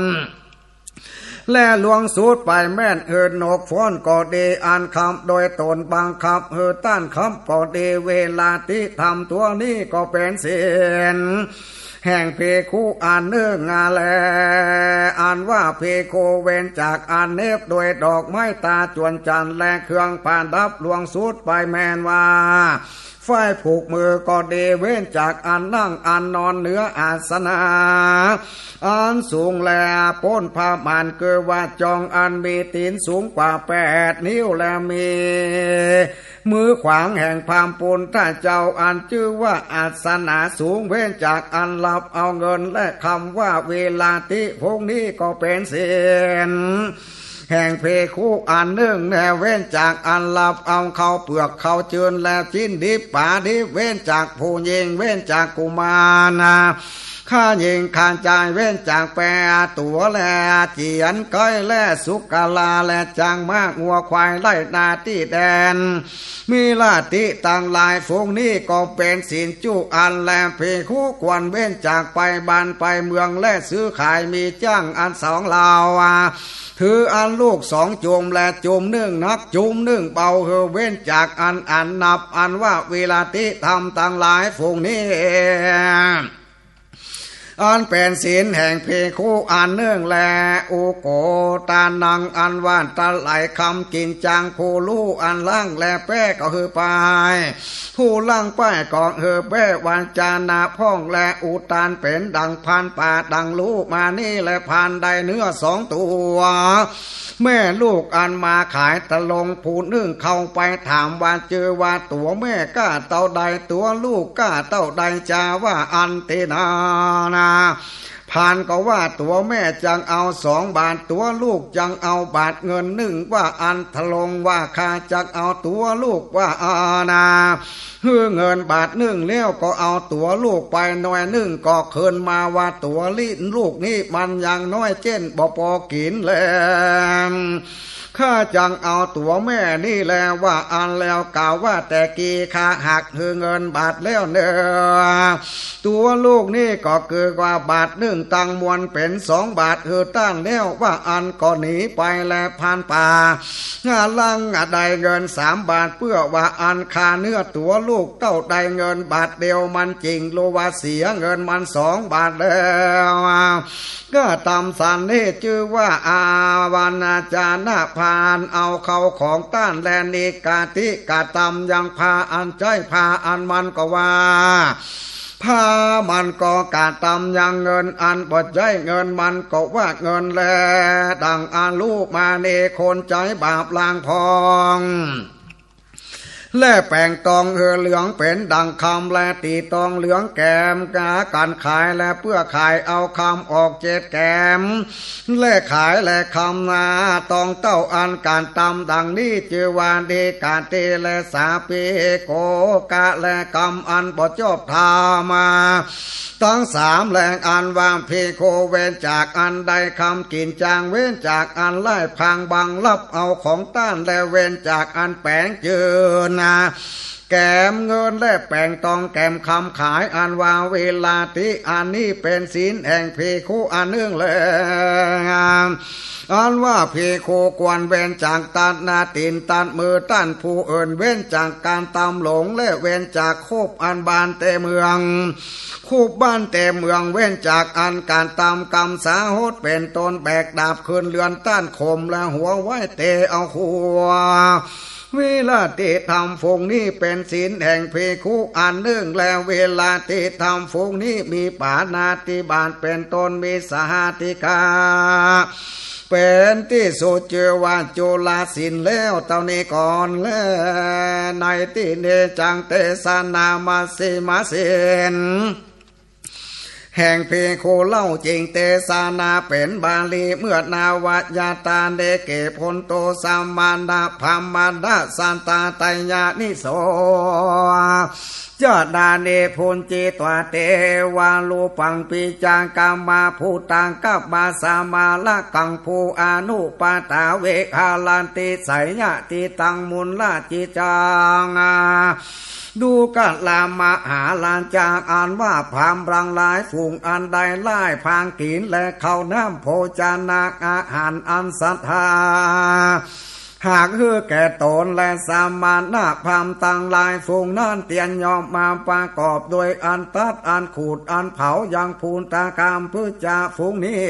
และล่วงสุดไปแม่นหื้อนกฟ้อนก็ดี อันขับโดยต๋นบังคับหื้อต้านขับก็ดี เวลาตี้ทำตั๋วนี้ก็เป๋นศีลแห่งภิกขุอันนึ่งแล อันว่าภิกขุเว้นจากอันเน็บโดยดอกไม้ต๋าจวนจันทร์และเครื่องประดับ ล่วงสุดไปแม่นว่า ฝ่ายผูกมือก็ดี เว้นจากอันนั่งอันนอนเหนืออาสนะอันสูง และโป๊นผ้าม่านคือว่าจองอันมีตี๋นสูงกว่าแปดนิ้ว และมีมือขวางแห่งพระปุณธเจ้าอันจื้อว่าอาสนะสูง เว้นจากอันลับเอาเงินและคำว่าเวลาตี้ พวกนี้ก็เป๋นศีล แห่งภิกขุอันนึ่งแล เว้นจากอันลับเอาข้าวเปลือกข้าวจืนและจิ๊นดิบป๋าดิบ เว้นจากผู้ญิง เว้นจากกุมารนะ ข้าญิงข้าจาย เว้นจากแปดตั๋วและเจียนไก๊และสุกราและจ๊างม้างัวควายไฮ่นาตี้แดน มีราตี้ตังหลาย ฝูงนี้ก็เป๋นศีลจุอันแล ภิกขุควรเว้นจากไปบ้านไปเมืองและซื้อขาย มีจ๊างอันสองเหล่า ถืออันลูกสองจุ่มและจุ่มนึ่งหนักจุ่มนึ่งเบา หื้อเว้นจากอันอันนับอันว่าเวลาตี้ทำตังหลายฝูงนี้ อันเป๋นศีลแห่งภิกขุอันนึ่งแล อุโกตานัง อันว่าตะไหลคำกิ๋นจาง ผู้ลู่อันล้างและแป้ก็หื้อไป ผู้ล้างแป้ก็หื้อแป้ วาจานะพ่องและอุทานเป๋นดังพรานป่าดังลู่มานี้แล พรานได้เนื้อสองตั๋ว แม่ลูกอันมาขายตะลง ผู้นึ่งเข้าไปถามว่าจื้อว่าตั๋วแม่ก้าเต้าใด ตั๋วลูกก้าเต้าใด จาว่าอันตี้นานา พรานก็ว่าตั๋วแม่จักเอาสองบาท ตั๋วลูกจักเอาบาทเงินนึ่ง ว่าอันตะลงว่าข้าจักเอาตั๋วลูกว่าอันนา หื้อเงินบาทนึ่งแล้วก็เอาตั๋วลูกไปหน่อยนึ่ง ก็คืนมาว่าตั๋วลิลูกนี้มันยังน้อยเจ๊นบ่ปอกิ๋นแล ข้าจักเอาตั๋วแม่นี้แล ว่าอันแล้วกล่าวว่าแต่กี้ข้าหักหื้อเงินบาทแล้วเน่อ ตั๋วลูกนี้ก็คือว่าบาทนึ่งตังมวลเป๋นสองบาทหื้อต้านแล้ว ว่าอันก็หนีไปแล พรานป่า หาลังได้เงินสามบาท เปื้อว่าอันค่าเนื้อตั๋วลูกเต้าได้เงินบาทเดียว มันจิ่งฮู้ว่าเสียเงินมันสองบาทแล้ว ก็ตำสันนี้จื้อว่าอาวัญจนะ พรานเอาเข้าของต้านแล นิกาติกะตำยังผ้าอันใจ๊ ผ้าอันมันก็ว่า ผ้ามันก็กะตำยังเงินอันบ่ใจ๊ เงินมันก็ว่าเงินแล ดังอันลู่มานี้ คนใจ๊บาปล้างผ่อง และแป๋งตองหื้อเหลืองเป๋นดังคำ และตี๋ตองเหลืองแก๋มก๋ากั๋นขาย และเปื้อขายเอาคำออกเจ็ดแก๋ม และขายและคำนาตองเต้าอันก๋านตำดังนี้ จื้อว่านิกาติและสาปีโกกะ และกำอันบ่จอบธรรมมา ตังสามแล อันว่าภิกขุเว้นจากอันได้คำกิ๋นจาง เว้นจากอันไล่พรางบังลับเอาของต้าน และเว้นจากอันแป๋งจื้อนาแก๋มเงิน และแป๋งตองแก๋มคำขาย อันว่าเวลาติ อันนี้เป๋นศีลแห่งภิกขุอันนึ่งแล อันว่าภิกขุควรเว้นจากตัดนาตี๋นตัดมือต้านผู้อื่น เว้นจากก๋านตำหลง และเว้นจากคูปอันบานแต่เมือง คูปบานแต่เมือง เว้นจากอันก๋านตำกำสาหดเป๋นต้น แบกดาบขึ้นเฮือนต้านข่มและหัวไว้เตะเอาขัว เวลาตี้ทำฝูงนี้เป๋นศีลแห่งภิกขุอันนึ่งแล เวลาตี้ทำฝูงนี้มีปาณาติบาตเป๋นต้น มีสาหาติกา เป๋นตี้สุดจื้อว่าจุลศีลแล้วเต้านี้ก่อนแล ในตี้นี้จักเตสนามัชฌิมศีล แห่งภิกขุเล่า จึงเตสนาเป๋นบาลี เมื่อ นวายตาเนเก ภันโต สมณะพราหมณสัตตา ไตยานิโส จานานิ ภุญญิตวา เตวารูปัง ปิจจากัมมะ ภูตังกัมมะ สมาลกัง ภูอานุปัฏฐา วิหารันติ ไสยะทิฏฐัง มุลละจิตตัง ดูกะละมหาราชา อันว่าพราหมณ์ตังหลายฝูงอันได้ไล้ผางกิ๋น และข้าวน้ำโภชนะอาหารอันศรัทธา หากหื้อแก่ต๋น และสมณะพราหมณ์ตังหลายฝูงนั้น เตียนยอมมาประกอบโดยอันตัด อันขูด อันเผา ยังปูนตะกาม พฤกษะฝูงนี้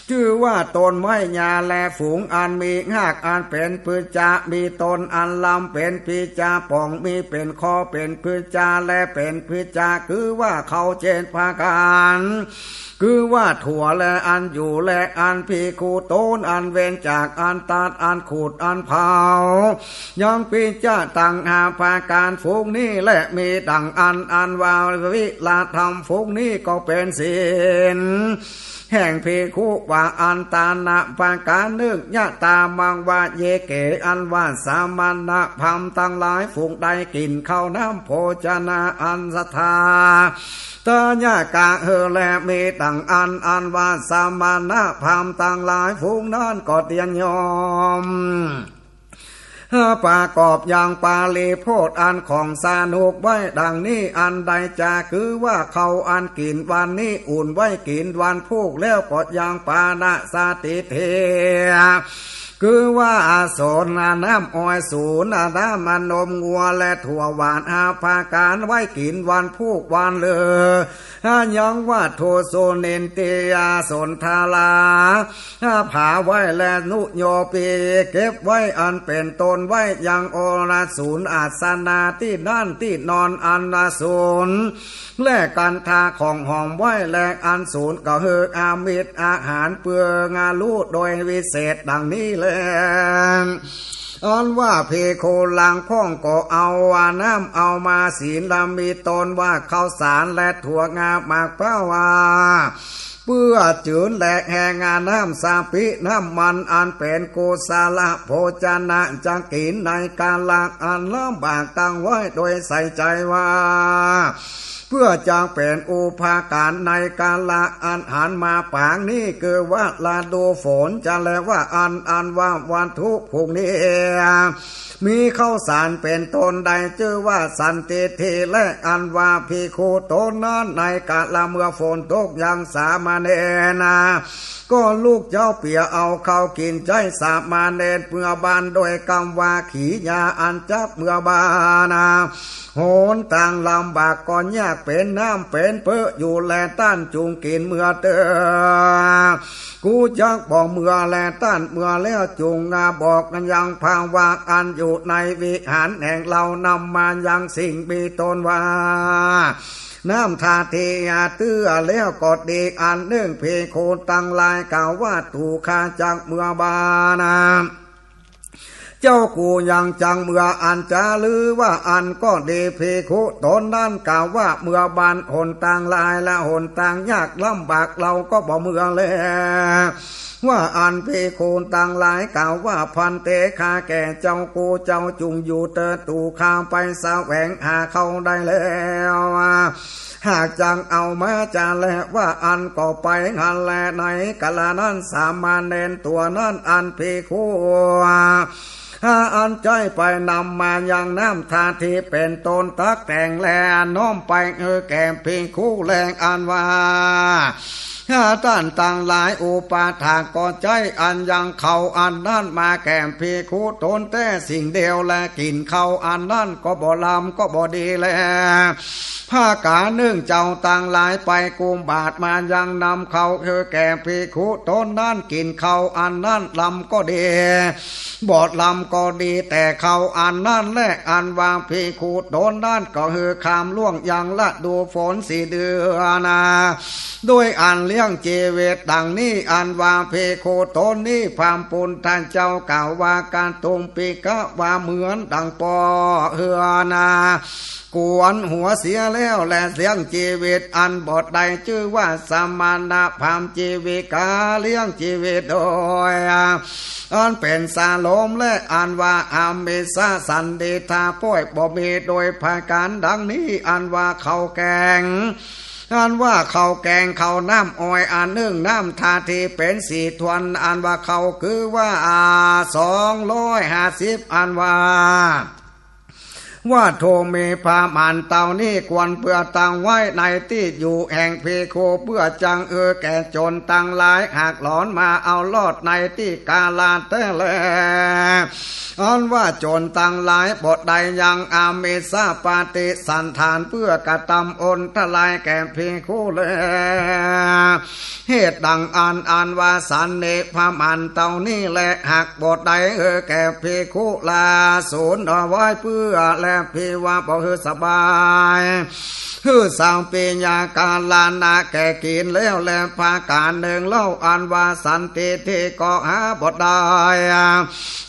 จื้อว่าต้นไม้หญ้า และฝูงอันมีฮากอันเป๋นพฤกษะ มีต้นอันลำเป๋นพฤกษะ ป่องมีเป๋นคอเป๋นพฤกษะ และเป๋นพฤกษะ คือว่าข้าวเจ็ดประก๋าน คือว่าถั่ว และอันอยู่ และอันภิกขุต๋น อันเว้นจากอันตัด อันขูด อันเผา ยังปิจจะตัง ห้าประก๋านฝูงนี้แล มีดั่งอั้น อันว่าวิรธรรมฝูงนี้ก็เป๋นศีล แห่งภิกขุ ว่าอันตานะประก๋านนึ่ง ยะตามังวะเยเก อันว่าสมณะพราหมณ์ตังหลายฝูงได้กิ๋นข้าวน้ำโภชนะอันศรัทธา ตยะกะหื้อแล มีดั่งอั้น อันว่าสมณะพราหมณ์ตังหลายฝูงนั้นก็เตียนยอม ประกอบยังปาริโภคอันของสนุกไว้ดั่งนี้ อันใดจะคือว่าข้าวอันกิ๋นวันนี้ อุ่นไว้กิ๋นวันพูก แล้วก็ยังปาณสติเท คือว่าอาสนน้ำอ้อยสูน น้ำมันนมงัว และถั่วหวาน ห้าประก๋าน ไว้กิ๋นวันพูกวันฤหัส ยังว่าโทโสเนนติยาสนทารา ผาไว้ และนุโยปี เก็บไว้ อันเป๋นต้นไว้ ยังโอรสูนอาสนะ ตี้นั่งตี้นอนอันสูน และคันธาของหอมไว้ และอันสูนก็คืออามิสอาหารเปื้องาลูโดยวิเศษดั่งนี้แล อันว่าภิกขุหลังพ่องก็เอาว่าน้ำเอามาศีล และมีต้นว่าข้าวสาร และถั่วงาหมากพร้าวว่า เปื้อจืน และแห่งน้ำสาปิ น้ำมัน อันเป๋นกุศลโภชนะ จะกิ๋นในกาละอันลำบาก ตั้งไว้โดยใส่ใจ๋ว่า เปื้อจะเป๋นอุปการในกาละอันหันมาปางนี้ คือว่าฤดูฝนจะแล ว่าอัน อันว่าวัตถุพวกนี้ มีข้าวสารเป๋นต้น ได้จื้อว่าสันติเท และอันว่าภิกขุต๋นนั้น ในกาละเมื่อฝนตกยังสามเณรนะ ก็ลูกเจ้าเปียเอาข้าวกิ๋นใจ๊สามเณรเมือบ้าน โดยกำว่าขียาอันจักเมือบ้านนะ หนตางลำบากก็ยาก เป๋นน้ำเป๋นเปื้ออยู่แล ต้านจุ่งกิ๋นเมือเต๊อะ กูจักบ่เมือแล ต้านเมือแล้วจุ่งอาบอกยังภาวะอันอยู่ในวิหารแห่งเฮานำมายังสิ่งมีต้นว่า น้ำทาเทอาเตื้อแล้วก็ดี อันนึ่งภิกขุตังหลายกล่าวว่า ตุ๊ข้าจักเมือบ้านนะ เจ้ากูยังจักเมืออันจา หรือว่าอันก็ดี ภิกขุต๋นนั้นกล่าวว่าเมือบ้าน หนตางลายและหนตางยากลำบาก เฮาก็บ่เมือแล ว่าอันภิกขุตังหลายกล่าวว่า ภันเต ข้าแก่เจ้า กูเจ้าจุ่งอยู่เต๊อะ ตุ๊ข้าไปแสวงหาข้าวได้แล้ว หากจักเอามาจาแล ว่าอันก็ไปหั้นแล ในกาละนั้นสามเณรตั๋วนั้นอันภิกขุ อันใจ๊ไปนำมายังน้ำทาเทเป๋นต้นตักแต่งแล น้อมไปหื้อแก่ภิกขุแล อันว่า ต้านตังหลายอุปถากก็ใจ๊อันยังข้าวอันนั้นมาแก่ภิกขุต๋นแต๊สิ่งเดียวแล กิ๋นข้าวอันนั้นก็บ่ลำก็บ่ดีแล ผ้ากานึ่งเจ้าตังหลายไปกุมบาตรมายังนำข้าวหื้อแก่ภิกขุต๋นนั้น กิ๋นข้าวอันนั้นลำก็ดี บ่ลำก็ดี แต่ข้าวอันนั้นแล อันว่าภิกขุต๋นนั้นก็หื้อข้ามล่วงยังฤดูฝนสี่เดือนนา โดยอันเลี้ยงจีวิตดังนี้ อันว่าภิกขุต๋นนี้ พระปุทธเจ้ากล่าวว่า กะตุมปิกะวา เหมือนดังป้อเฮือนา กวนหัวเสียแล้วแล เลี้ยงจีวิตอันบ่ได้ จื้อว่าสมณะพราหมณ์จีวิกา เลี้ยงจีวิตโดย อันเป๋นสาโลมแล อันว่าอามิสสันติฏฐาป้อยบ่มี โดยประก๋านดังนี้ อันว่าข้าวแกง อันว่าข้าวแกงข้าวน้ำอ้อย อันนึ่งน้ำทาที่เป๋นสี่ถ้วน อันว่าข้าวคือว่า อ่า สองร้อยห้าสิบ อันว่า วัตถุมีประมาณเต้านี้ ควรเปื้อตั้งไว้ในตี้อยู่แห่งภิกขุ เปื้อจังหื้อแก่โจรตังหลาย หากหลอนมาเอารอดในตี้กาลาแต๊แล อันว่าโจรตังหลายบ่ได้ยังอามิสปฏิสันฐาน เปื้อกระตำอันตรายแก่ภิกขุแล เหตุดังอั้น อันว่าสันนิพพานเต้านี้แล หากบ่ได้หื้อแก่ภิกขุ ละสูญเอาไว้เปื้อแล ภิวา บ่หื้อสบาย หื้อสังปิญญากาลานะแก่กิ๋นแล้วแล ประก๋านนึ่งเล่า อันว่าสันติฏฐิก็หาบ่ได้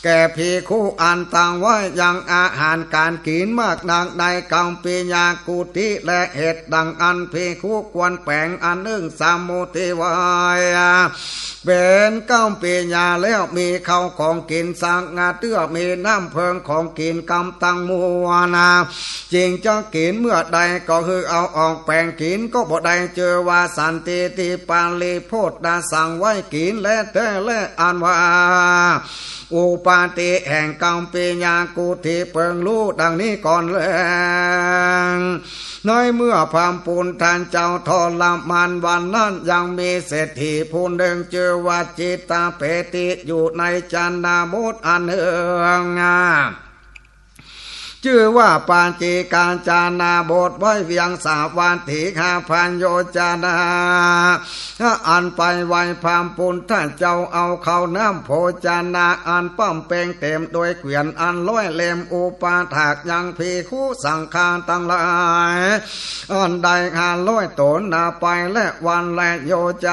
แก่ภิกขุอันตั้งไว้ยังอาหารก๋านกิ๋นมากนักในกัมปิญญากุฏิ และเหตุดังอั้นภิกขุควรแป๋งอันนึ่งสมุติไว้ เป๋นกัมปิญญาแล้ว มีข้าวของกิ๋นสักเตื้อ มีน้ำเพิงของกิ๋นกำตังมวลนา จึงจะกิ๋นเมื่อใดก็หื้อเอาออกแป๋งกิ๋นก็บ่ได้ จื้อว่าสันติฏฐิ ปริโภค ตะสั่งไว้กิ๋นแลแต๊แล อันว่า อุปาติแห่งกัมปิญญากุฏิเปิงฮู้ดังนี้ก่อนแล ในเมื่อพระปุทธเจ้าทรมานวันนั้น ยังมีเศรษฐีผู้นึ่งจื้อว่าจิตตเปติ อยู่ในชนบทอันนึ่ง จื้อว่าปาจิกาชนบท ไว้เวียงสาวัตถีห้าพันโยชนะ อันไปไหว้พระปุทธเจ้าเอาข้าวน้ำโภชนะอันป้ำเป๋งเต๋มโดยเกวียนอันร้อยเล่ม อุปถากยังภิกขุสังฆาตังหลาย อันได้ห้าร้อยต๋นนาไป และวันและโยช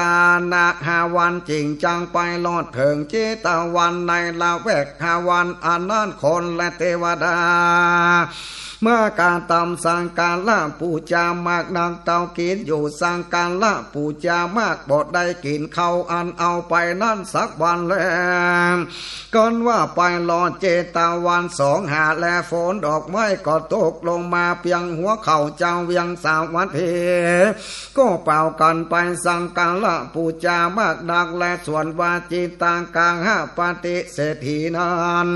นะห้าวัน จึงจักไปรอดเถิงเจตวัน ในละแวกห้าวันอันนั้น คนและเตวดา มากระตำสักการะปู๋จามากนัก เต้ากิ๋นอยู่สักการะปู๋จามาก บ่ได้กิ๋นข้าวอันเอาไปนั้นสักวันแล กันว่าไปรอดเจตวันสองหา และฝนดอกไม้ก็ตกลงมาเปียงหัวเขาเจ้าเวียงสาวัตถี ก็เป่ากั๋นไปสักการะปู๋จามากนัก และส่วนว่าจิตตกาหปฏิเศรษฐีนั้น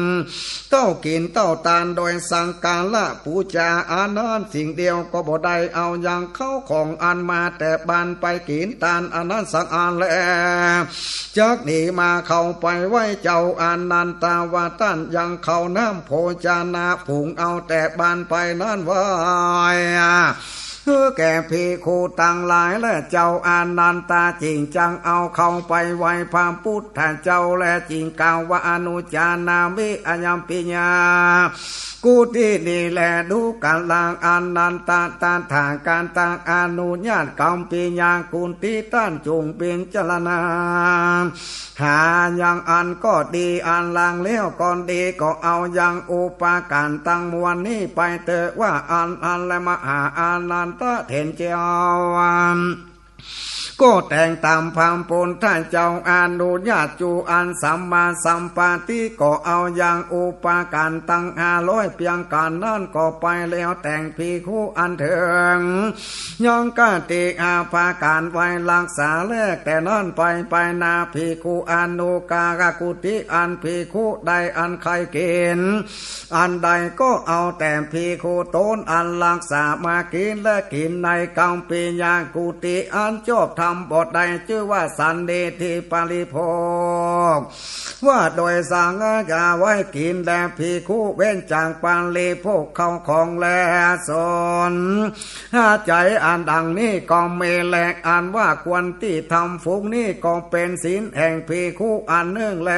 เต้ากิ๋นเต้าตานโดยสักการะปู๋จาอันนั้นสิ่งเดียวก็บ่ได้เอายังข้าวของอันมาแต่บ้านไปกิ๋นตานอันนั้นสักอันแล จักหนีมาเข้าไปไหว้เจ้าอานันทะ ว่าต้านยังข้าวน้ำโภชนะผุงเอาแต่บ้านไปนั้นไว้ หื้อแก่ภิกขุตังหลาย และเจ้าอานันทะจึงจักเอาเข้าไปไหว้พระปุทธเจ้า และจึงกล่าวว่า อนุจจานามิ อยัมปิญญากุฏินีแล ดูกราอานันทะ ตถาคตะอนุญาตกัมปิญญากุฏิ ต้านจุ่งพิจารณา หายังอันก็ดี อันลางแล้วก็ดี ก็เอายังอุปกรณ์ตังมวลนี้ไปเต๊อะ ว่าอั้น อั้นแล มหาอานันทะเถรเจ้า ก็แต่งต๋ามพระปุทธเจ้าอนุญาตอยู่ อันสัมมาสัมปติ ก็เอายังอุปกรณ์ตังห้าร้อยเปียงก๋านนั้นก็ไปแล้ว แต่งภิกขุอันเถิง ยังคติห้าประก๋านไว้รักษาแล แต่นั้นไป ไปนาภิกขุอนุกาหกุฏิ อันภิกขุใดอันใค่เก๋ณฑ์อันใด ก็เอาแต่ภิกขุต๋นอันรักษามากิ๋น และกิ๋นในกัมปิญญากุฏิอันชอบธรรมบ่ได้ จื้อว่าสันทิฏฐิปริโภค อก ว่าโดยสังขยาไว้กิ๋นแล ภิกขุเว้นจากบริโภคข้าวของและสน หาใจ๋อันดังนี้ก็มีแล อันว่าควรตี้ทำฝูงนี้ก็เป๋นศีลแห่งภิกขุอันนึ่งแล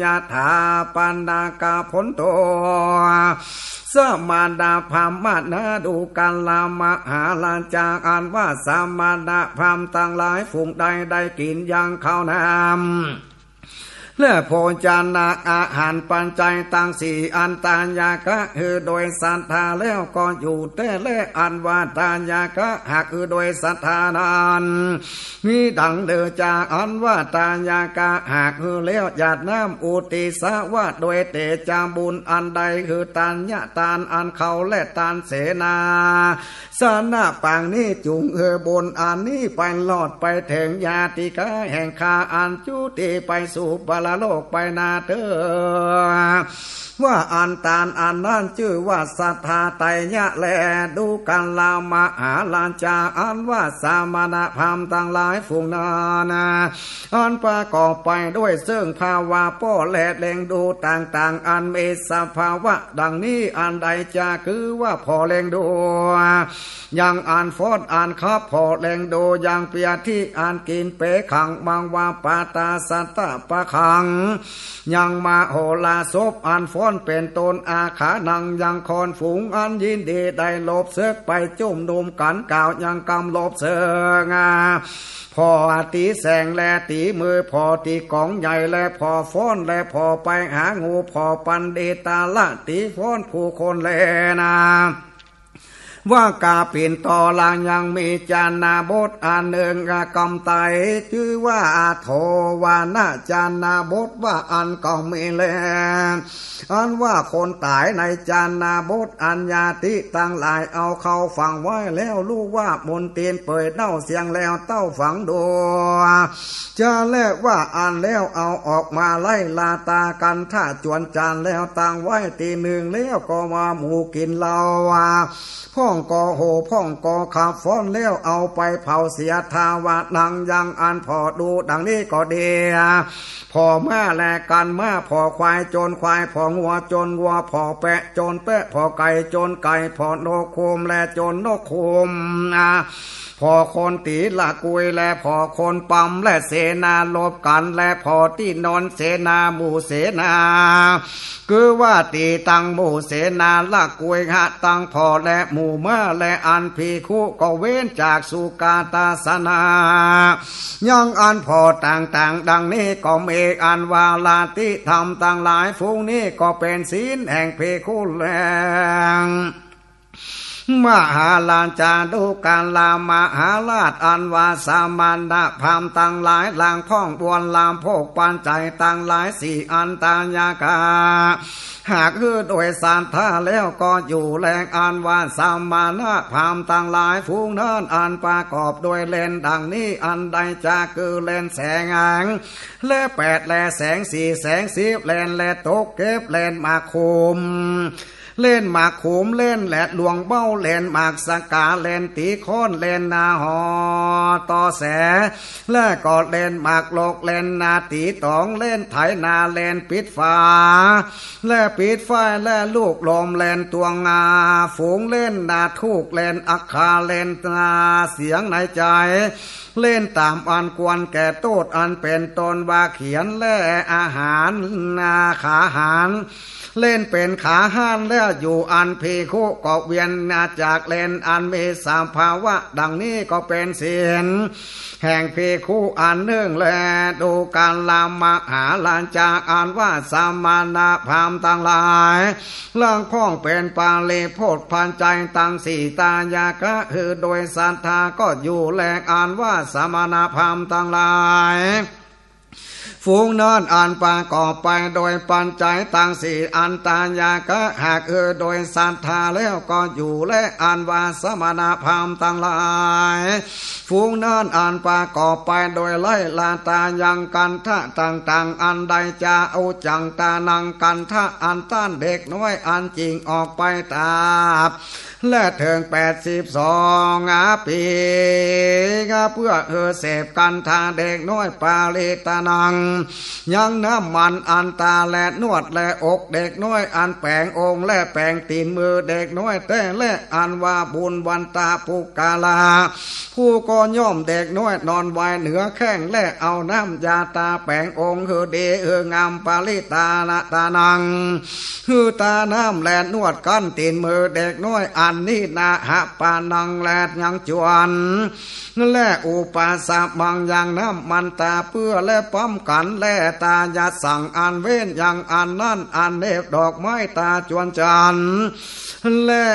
ยะถา ปัณณกะ ผลโต สมณพราหมณ์ ดูกรา มหาราชา อันว่าสมณพราหมณ์ตังหลายฝูงใดได้กิ๋นยังข้าวน้ำ และโภชนะอาหารปัจจัยตังสี่อันทายกะหื้อโดยศรัทธาแล้วก็อยู่แต๊แล อันว่าทายกะหากหื้อโดยศรัทธานั้น มีดังเดิมจา อันว่าทายกะหากหื้อแล้วหยาดน้ำอุทิศว่าโดยเตจาบุญอันได้หื้อทานยะตานอันเขาและตานเสนา สนะปางนี้จุ่งหื้อบุญอันนี้ไปรอดไปเถิงญาติกาแห่งข้าอันจุติไปสู่ปรโลกไปนาเตอ ว่าอันตานอันนั้นจื้อว่าศรัทธาไตรยะแล ดูกรา มหาราชา อันว่าสมณพราหมณ์ตังหลายฝูงนั้น อันประกอบไปด้วยซึ่งภาวะป้อและเลี้ยงดูต่างๆ อันมีสภาวะดังนี้อันใดจักคือว่าผ่อเลี้ยงดู ยังอันฟ้อนอันขับผ่อเลี้ยงดู ยังเปียที่อันกิ๋นเป๋ขัง มังวะปะตาสัตตะปะขัง ยังมโหรสพอันฟ้อนเป๋นต้น อาขานัง ยังคอนฝูงอันยินดีได้รบศึกไปจุมนุมกั๋นกล่าวยังกำรบศึก ผ่อตี๋แสงและตี๋มือ ผ่อตี๋ก๋องใหญ่และผ่อฟ้อน และผ่อไปหางู ผ่อปัณฑิตาละตี๋ฟ้อนผู้คนแลนา ว่าก๋าปิ่นต่อหลังยังมีจานาบทอันนึ่งกำไต จื้อว่าโทวานะจานาบทว่าอันก็มีแล อันว่าคนต๋ายในจานาบทอันญาติตังหลายเอาเข้าฝังไว้แล้ว ฮู้ว่ามนเตียนเปื่อยเน่าเสี้ยงแล้วเต้าฝังดู จะแลว่าอันแล้วเอาออกมาไล่ลาตากั๋น ถ้าจวนจานแล้วตั้งไว้ตี้นึ่งแล้วก็มาหมู่กิ๋นเหล้า พ่องก็โห่พ่องก็ขับฟ้อนแล้วเอาไปเผาเสีย ทาว่านังยังอันผ่อดูดังนี้ก็ดี ผ่อม้าและกั๋นม้า ผ่อควายจนควาย ผ่องัวจนงัว ผ่อแปะจนแปะ ผ่อไก่จนไก่ ผ่อนกฮูกและจนนกฮูก อ่า ผ่อคนตี๋ละกุยและผ่อคนปำและเสนาลบกั๋น และผ่อตี้นอนเสนาหมู่เสนา คือว่าตี้ตั้งหมู่เสนาละกุยหะตั้งผ่อและหมู่ม้า และอันภิกขุก็เว้นจากสุขทาสนา ยังอันผ่อต่างๆ ดังนี้ก็มี อันว่าลาติธรรมตังหลายฝูงนี้ก็เป๋นศีลแห่งภิกขุแล มหาราชา ดูกรา มหาราช อันว่าสมณพราหมณ์ตังหลายหลังพ่องบวรลามโภคปัจจัยตังหลายสี่อันทายกะหากหื้อโดยศรัทธาแล้วก็อยู่แล อันว่าสมณพราหมณ์ตังหลายฝูงนั้นอันประกอบโดยเลนดังนี้อันใดจักคือเลนแสง และแปดและแสงสี่แสงสิบ เลนและตกเก็บ เลนหมากขุม เลนหมากขุม เลนและหลวงเบ้า เลนหมากสะกา เลนตี๋ค้อน เลนนาหอต่อแส และก็เลนหมากลก เลนนาตี๋ต๋อง เลนไถนา เลนปิดฝา และปิดไฟ และลูกลม เลนตวงงา ฝูงเลนนาทูก เลนอักขา เลนนาเสียงในใจ๋ เลนต๋ามอันควรแก่โต้ษ อันเป๋นต้นว่าเขียนและอาหาร นาขาหาร เลนเป๋นขาห้านแล้วอยู่ อันภิกขุก็เวียนมาจากเลนอันมีสภาวะดังนี้ก็เป๋นศีลแห่งภิกขุอันนึ่งแล ดูกรา มหาราชา อันว่าสมณพราหมณ์ตังหลาย หลังพ่องเป๋นบริโภคปัจจัยตังสี่ทายกะหื้อโดยศรัทธาก็อยู่แล อันว่าสมณพราหมณ์ตังหลาย ฝูงนั้นอันประกอบไปโดยปัจจัยตังสี่อันทายกะหากหื้อโดยศรัทธาแล้วก็อยู่แล อันว่าสมณพราหมณ์ตังหลาย ฝูงนั้นอันประกอบไปโดยไล่ลาตายังคันธะต่างๆ อันใดจะอุจจังตานังคันธะอันต้านเด็กน้อยอันจิ่งออกไปตาบ และเถิงแปดสิบสองปี เปื้อหื้อเสพกันธาเด็กน้อย ปาริตานัง ยังน้ำมันอันตาและนวดและอกเด็กน้อย อันแป๋งองค์และแป๋งตี๋นมือเด็กน้อยแต๊แล อันว่าบุญวันตาปุคคละ ผู้ก็ย่อมเด็กน้อยนอนไหวเหนือแข้ง และเอาน้ำยาตาแป๋งองค์หื้อดีหื้องาม ปาริตานะตานัง หื้อตาน้ำและนวดกั้นตี๋นมือเด็กน้อย อันนี้นาหะปานัง และยังจวน และอุปาสะมัง ยังน้ำมันตาเปื้อและปั๊มกัน และตายะสัง อันเว้นยังอันนั้น อันเนบดอกไม้ตาจวนจันทร์ และ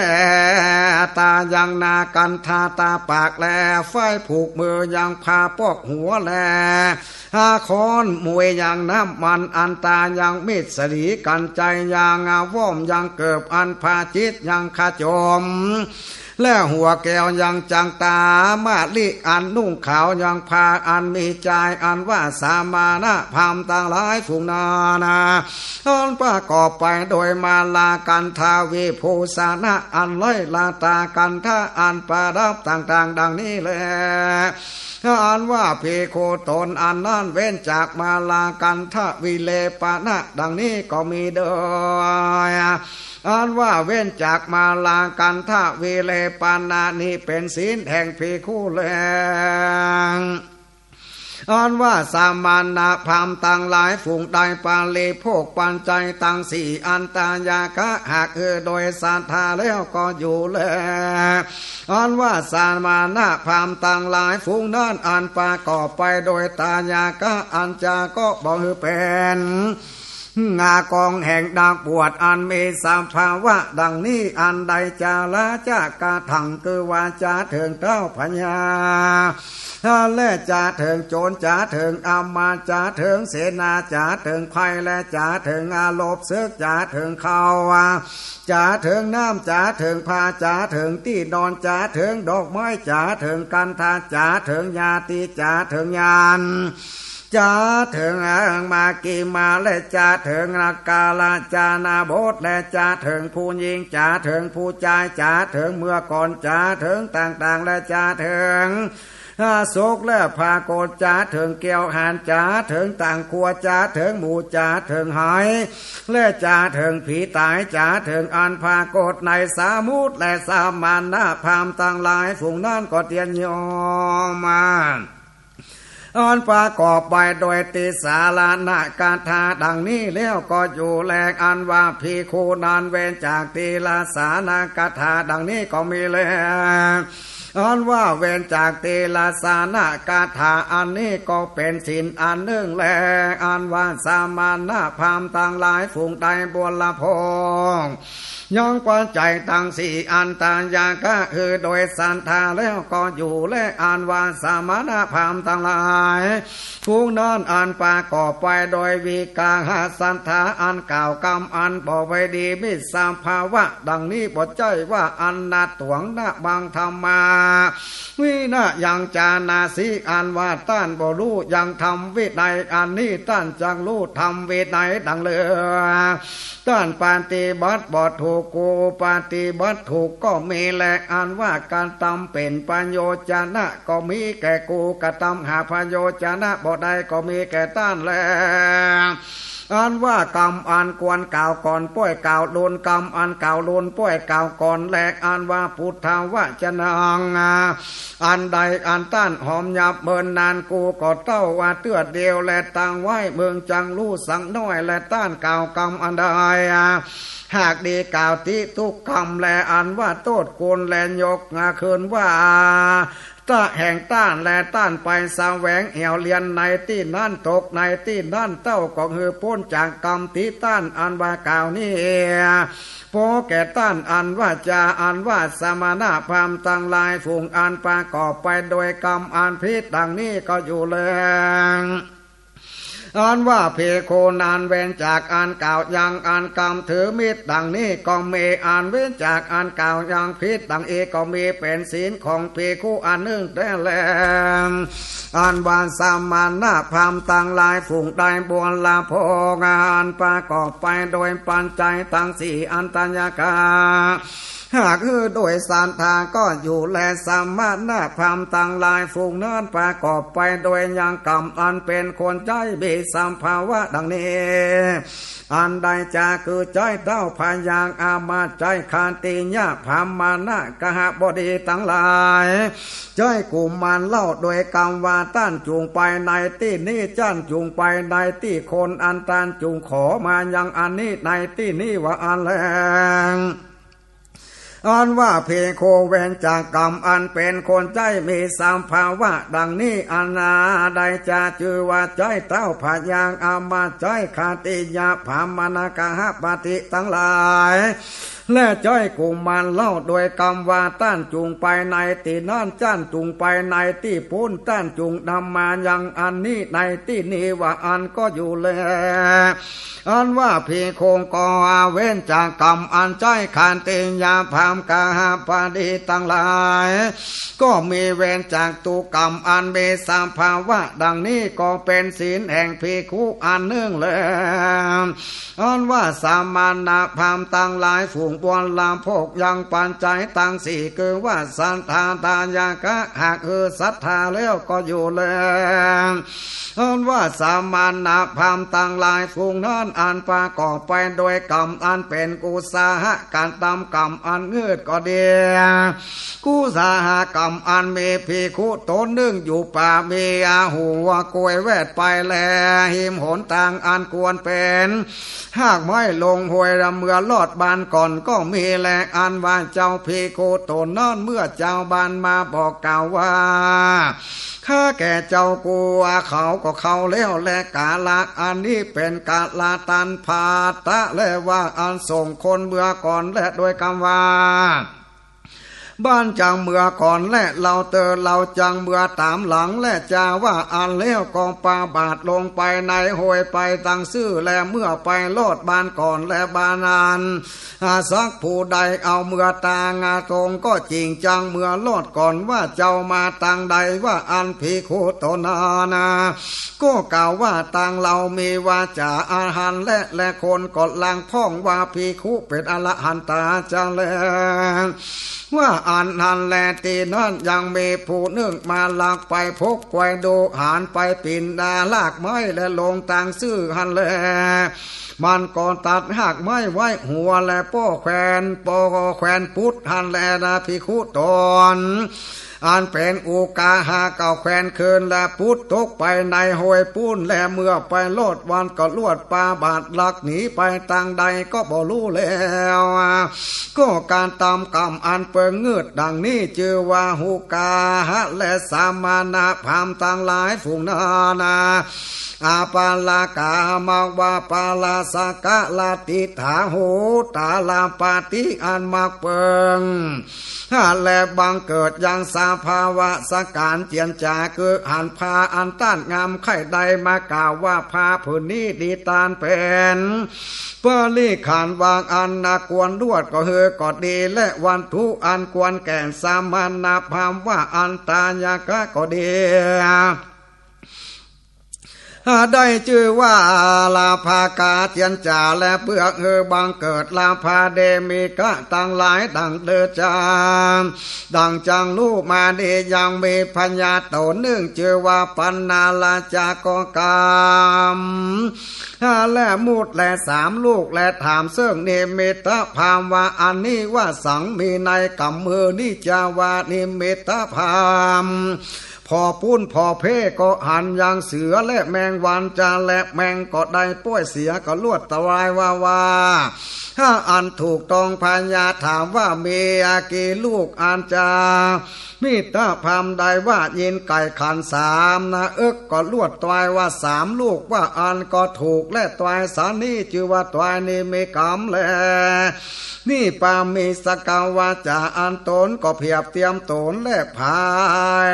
ตายังนากันธาตาปาก และฝ้ายผูกมือยังผ้าปอกหัว และอาค้อนมวยยังน้ำมันอันตายังมิตรสลีกันใจยังอาว่อมยังเกิบอันผ้าจิตยังขจม และหัวแก้วยังจังตา มาลิอันนุ่งขาวยังผ้าอันมีจาย อันว่าสมณะพราหมณ์ตังหลายฝูงนานา อันประกอบไปโดยมาลากันธาวิภูชนะ อันไร้ลาตากันธาอันประดับต่างๆ ดังนี้แล อันว่าภิกขุต๋นอันนั้นเว้นจากมาลากันธาวิเลปนะ ดังนี้ก็มีเด้อ อันว่าเว้นจากมาลากันธาวิเลปนะนี้เป๋นศีลแห่งภิกขุแล อันว่าสมณะพราหมณ์ตังหลายฝูงใดบริโภคปัจจัยตังสี่อันตายาคะหากหื้อโดยศรัทธาแล้วก็อยู่แล อันว่าสมณะพราหมณ์ตังหลายฝูงนั้นอันประกอบไปโดยตายาคะอันจาก็บ่หื้อเป๋น งากองแห่งนักบวชอันมีสภาวะดังนี้ อันใดจาราจะกระทั่งคือว่าจะเถิงเต้าพญา และจะเถิงโจร จะเถิงอามาตย์ จะเถิงเสนา จะเถิงไพร่ และจะเถิงอาลบศึก จะเถิงข้าว จะเถิงน้ำ จะเถิงผ้า จะเถิงตี้นอน จะเถิงดอกไม้ จะเถิงกันธา จะเถิงญาติ จะเถิงญาณ จะเถิงมัคคิมา และจะเถิงนักกาลจานาบท และจะเถิงผู้ญิง จะเถิงผู้จาย จะเถิงเมื่อก่อน จะเถิงต่างๆ และจะเถิงสุขและผากฏ จะเถิงแก้วหาน จะเถิงต่างครัว จะเถิงหมู่ จะเถิงหาย และจะเถิงผีต๋าย จะเถิงอันผากฏในสมุทร และสมณะพราหมณ์ตังหลายฝูงนั้นก็เตียนยอมมา อันประกอบไปโดยติสรณคาถาดังนี้แล้วก็อยู่แล อันว่าภิกขุนั้นเว้นจากติสรณคาถาดังนี้ก็มีแล อันว่าเว้นจากติสรณคาถาอันนี้ก็เป๋นศีลอันนึ่งแล อันว่าสมณะพราหมณ์ตังหลายฝูงใดบริโภค ยังปัจจัยตังสี่อันตายาคะหื้อโดยศรัทธาแล้วก็อยู่แล อันว่าสมณะพราหมณ์ตังหลาย ฝูงนั้นอันประกอบไปโดยวิกาหศรัทธา อันกล่าวกำอันบ่ใฝ่ดี มีสภาวะดังนี้ บ่ใจ้ว่าอันนาถวงนะมังธัมมา วินยังจานาสิ อันว่าต้านบ่ฮู้ยังธรรมวินัย อันนี้ต้านจักฮู้ธรรมวินัยดังเลิศ ต้านปฏิบัติบ่ถูก กูปฏิบัติถูกก็มีแล อันว่ากระตำเป๋นประโยชนะก็มีแก่กู กระตำหาประโยชนะบ่ได้ก็มีแก่ต้านแล อันว่ากำอันควรกล่าวก่อนป้อยกล่าวลุน กำอันกล่าวลุนป้อยกล่าวก่อนแล อันว่าพุทธวจนัง อันใดอันต้านหอมหยาบเมินนาน กูก็เต้าว่าเตื้อเดียวแล ตังไว้มึงจักฮู้สักหน้อยแล ต้านกล่าวกำอันใด หากดีกล่าวติทุกกำแล อันว่าโต้ษคุณแล ยกคืนว่า ตะแห่งต้านแล ต้านไปแสวงแอ่วเรียนในตี้นั้น ตกในตี้นั้น เต้าก็หื้อป๊นจากกำติต้านอันว่ากล่าวนี้ พอแก่ต้านอันว่าจา อันว่าสมณะพราหมณ์ตังหลายฝูงอันประกอบไปโดยกำอันผิดดังนี้ก็อยู่แล อันว่าภิกขุนั้นเว้นจากอันกล่าวยังอันกำถือมิตรดังนี้ก็มี อันเว้นจากอันกล่าวยังผิดดังอี้ก็มี เป๋นศีลของภิกขุอันนึ่งแต๊แล อันว่าสมณะพราหมณ์ตังหลายฝูงใดบริโภคอันประกอบไปโดยปัจจัยตังสี่อันตายาคะ หากหื้อโดยศรัทธาก็อยู่แล สมณพราหมณ์ตังหลายฝูงนั้นประกอบไปโดยยังกรรมอันเป๋นคนใจ๊มีสภาวะดังนี้ อันใดจักคือใจ๊เต้าพญาอมาตย์ ใจ๊ขัตติยพราหมณกหบดีตังหลาย ใจ๊กุมารเล่าโดยกำว่า ต้านจุ่งไปในตี้นี้ จ้านจุ่งไปในตี้คน อันต้านจุ่งขอมายังอันนี้ในตี้นี้ว่าอั้นแล อันว่าภิกขุเว้นจากกรรมอันเป๋นคนใจ๊มีสภาวะดังนี้ อันใดจักจื้อว่าใจ๊เต้าพญาอมาตย์ ใจ๊ขัตติยพราหมณกหบดีตังหลาย และใจ๊กุมารเล่าโดยกำว่า ต้านจุ่งไปในตี้นั้น จ้านจุ่งไปในตี้ปู้น ต้านจุ่งนำมายังอันนี้ในตี้นี้ว่าอั้นก็อยู่แล อันว่าภิกขุก็เว้นจากกรรมอันใจ๊ขัตติยพราหมณ์กหบดีตังหลาย ก็มีเว้นจากทุกกรรมอันมีสภาวะดังนี้ ก็เป๋นศีลแห่งภิกขุอันนึ่งแล อันว่าสมณพราหมณ์ตังหลายฝูงบริโภคยังปัจจัยตังสี่ คือว่าศรัทธาทายกะ หากหื้อศรัทธาแล้วก็อยู่แล อันว่าสมณพราหมณ์ตังหลายฝูงนั้น อันประกอบไปโดยกรรมอันเป๋นกุศลกรรม กรรมอันงืดก็ดี กุศลกรรมอันมีภิกขุต๋นนึ่งอยู่ป่า มีอาหัวกล้วยแวดไปแล หิมหนตางอันควรเป๋นหากไม้ลงห้วย เมื่อลอดบ้านก่อนก็มีแล อันว่าเจ้าภิกขุต๋นนั้น เมื่อจาวบ้านมาบอกกล่าวว่า ข้าแก่เจ้ากั๋วเขาก็เข้าแล้วแล กาละอันนี้เป๋นกาละตันพาตะ และว่าอันส่งคนเมือก่อนแล โดยกำว่า บ้านจักเมือก่อนแล เฮาเต๊อะเฮาจักเมือต๋ามหลังแล จาว่าอั้นแล้วก็ปาบาตรลงไปในห้วยไปตังซื่อแล เมื่อไปลอดบ้านก่อนแล บ้านนั้น อา สักผู้ใดเอาเมือตางอาตรงก็จิ่งจักเมือลอดก่อนว่าเจ้ามาตางใด ว่าอั้นภิกขุต๋นนั้นนา ก็กล่าวว่าตางเฮามีวาจ๋าอันหันแล และคนก็หลั่งพ่องว่าภิกขุเป๋นอรหันตาจาแล ว่าอันหันแล ตี้นั้นยังมีผู้นึ่งมาลักไปพกไปดู หันไปปิ่นดาลากไม้และลงตางซื่อหันแล มันก็ตัดหากไม้ไว้หัวและป้อแขวน ป้อแขวนปุ๊ดหันแล นะภิกขุต๋น อันเป๋นอุกาหะก็แขวนคืนและปุ๊ดตกไปในห้วยปู้น และเมื่อไปลอดบ้านก็ลวดปาบาตรลักหนีไปตางใดก็บ่ฮู้แล้ว ก็การตามกรรมอันเป๋นงืดดังนี้จื้อว่าหุกาหะ และสมณพราหมณ์ตังหลายฝูงนั้นนา อาปาลกา มาว่าปาลาสกะ ลาติถา หูตาลาปาติ อันมักเปิง และบังเกิดยังสภาวะสังขารเจียรจา คือหันผ้าอันต้านงามใค่ได้มากล่าวว่าผ้าผืนนี้ดีต้านเป๋น ปริขารวางอันนาควรลวดก็หื้อก็ดี และวัตถุอันควรแก่สมณพราหมณ์ว่าอันทายกะก็ดี ได้จื้อว่าลาภากาเจียรจา และเปื้อหื้อบังเกิดลาภาเดมิกะตังหลายดังเดิมจา ดังจักฮู้มาดี ยังมีพญาต๋นนึ่งจื้อว่าปัณณาราชาก็กำ และมุตและสามลูก และถามเซิ่งนิมิตพราหมณ์ว่าอันนี้ว่าสัง มีในก๋ำมือนี้จา ว่านิมิตพราหมณ์ ผ่อปู้นผ่อเพก็หันยังเสือและแมงวันจา และแมงก็ได้ป้อยเสียก็ลวดตวายว่าว่า ถ้าอันถูกต้องพญาถามว่ามีอากี่ลูกอันจา มิตรพราหมณ์ได้ว่ายินไก่ขันสามนะเอิกก็ลวดตวายว่าสามลูก ว่าอันก็ถูกและตวายสานี้จื้อว่าตวายนิมิตกรรมแล นี่ปามีสกวาจาอันต๋นก็เพียบเตียมต๋นและผาย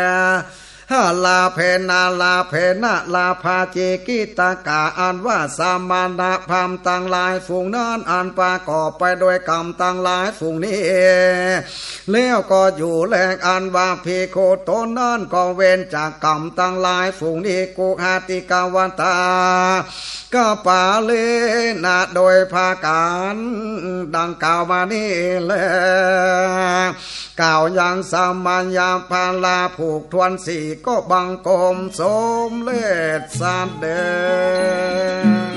ลาเพนะ ลาเพนะ ลาภาจิกิตกะ อันว่าสมณพราหมณ์ตังหลายฝูงนั้น อันประกอบไปโดยกรรมตังหลายฝูงนี้ แล้วก็อยู่แล อันว่าภิกขุต๋นนั้นก็เว้นจากกรรมตังหลายฝูงนี้ กุหาติกวัตตา ก็ป๋าเล่นนะ โดยประก๋านดังกล่าวมานี้แล กล่าวยังสมัยพราผูกถ้วนสี่ ก็บังคมสมเร็จเสด็จ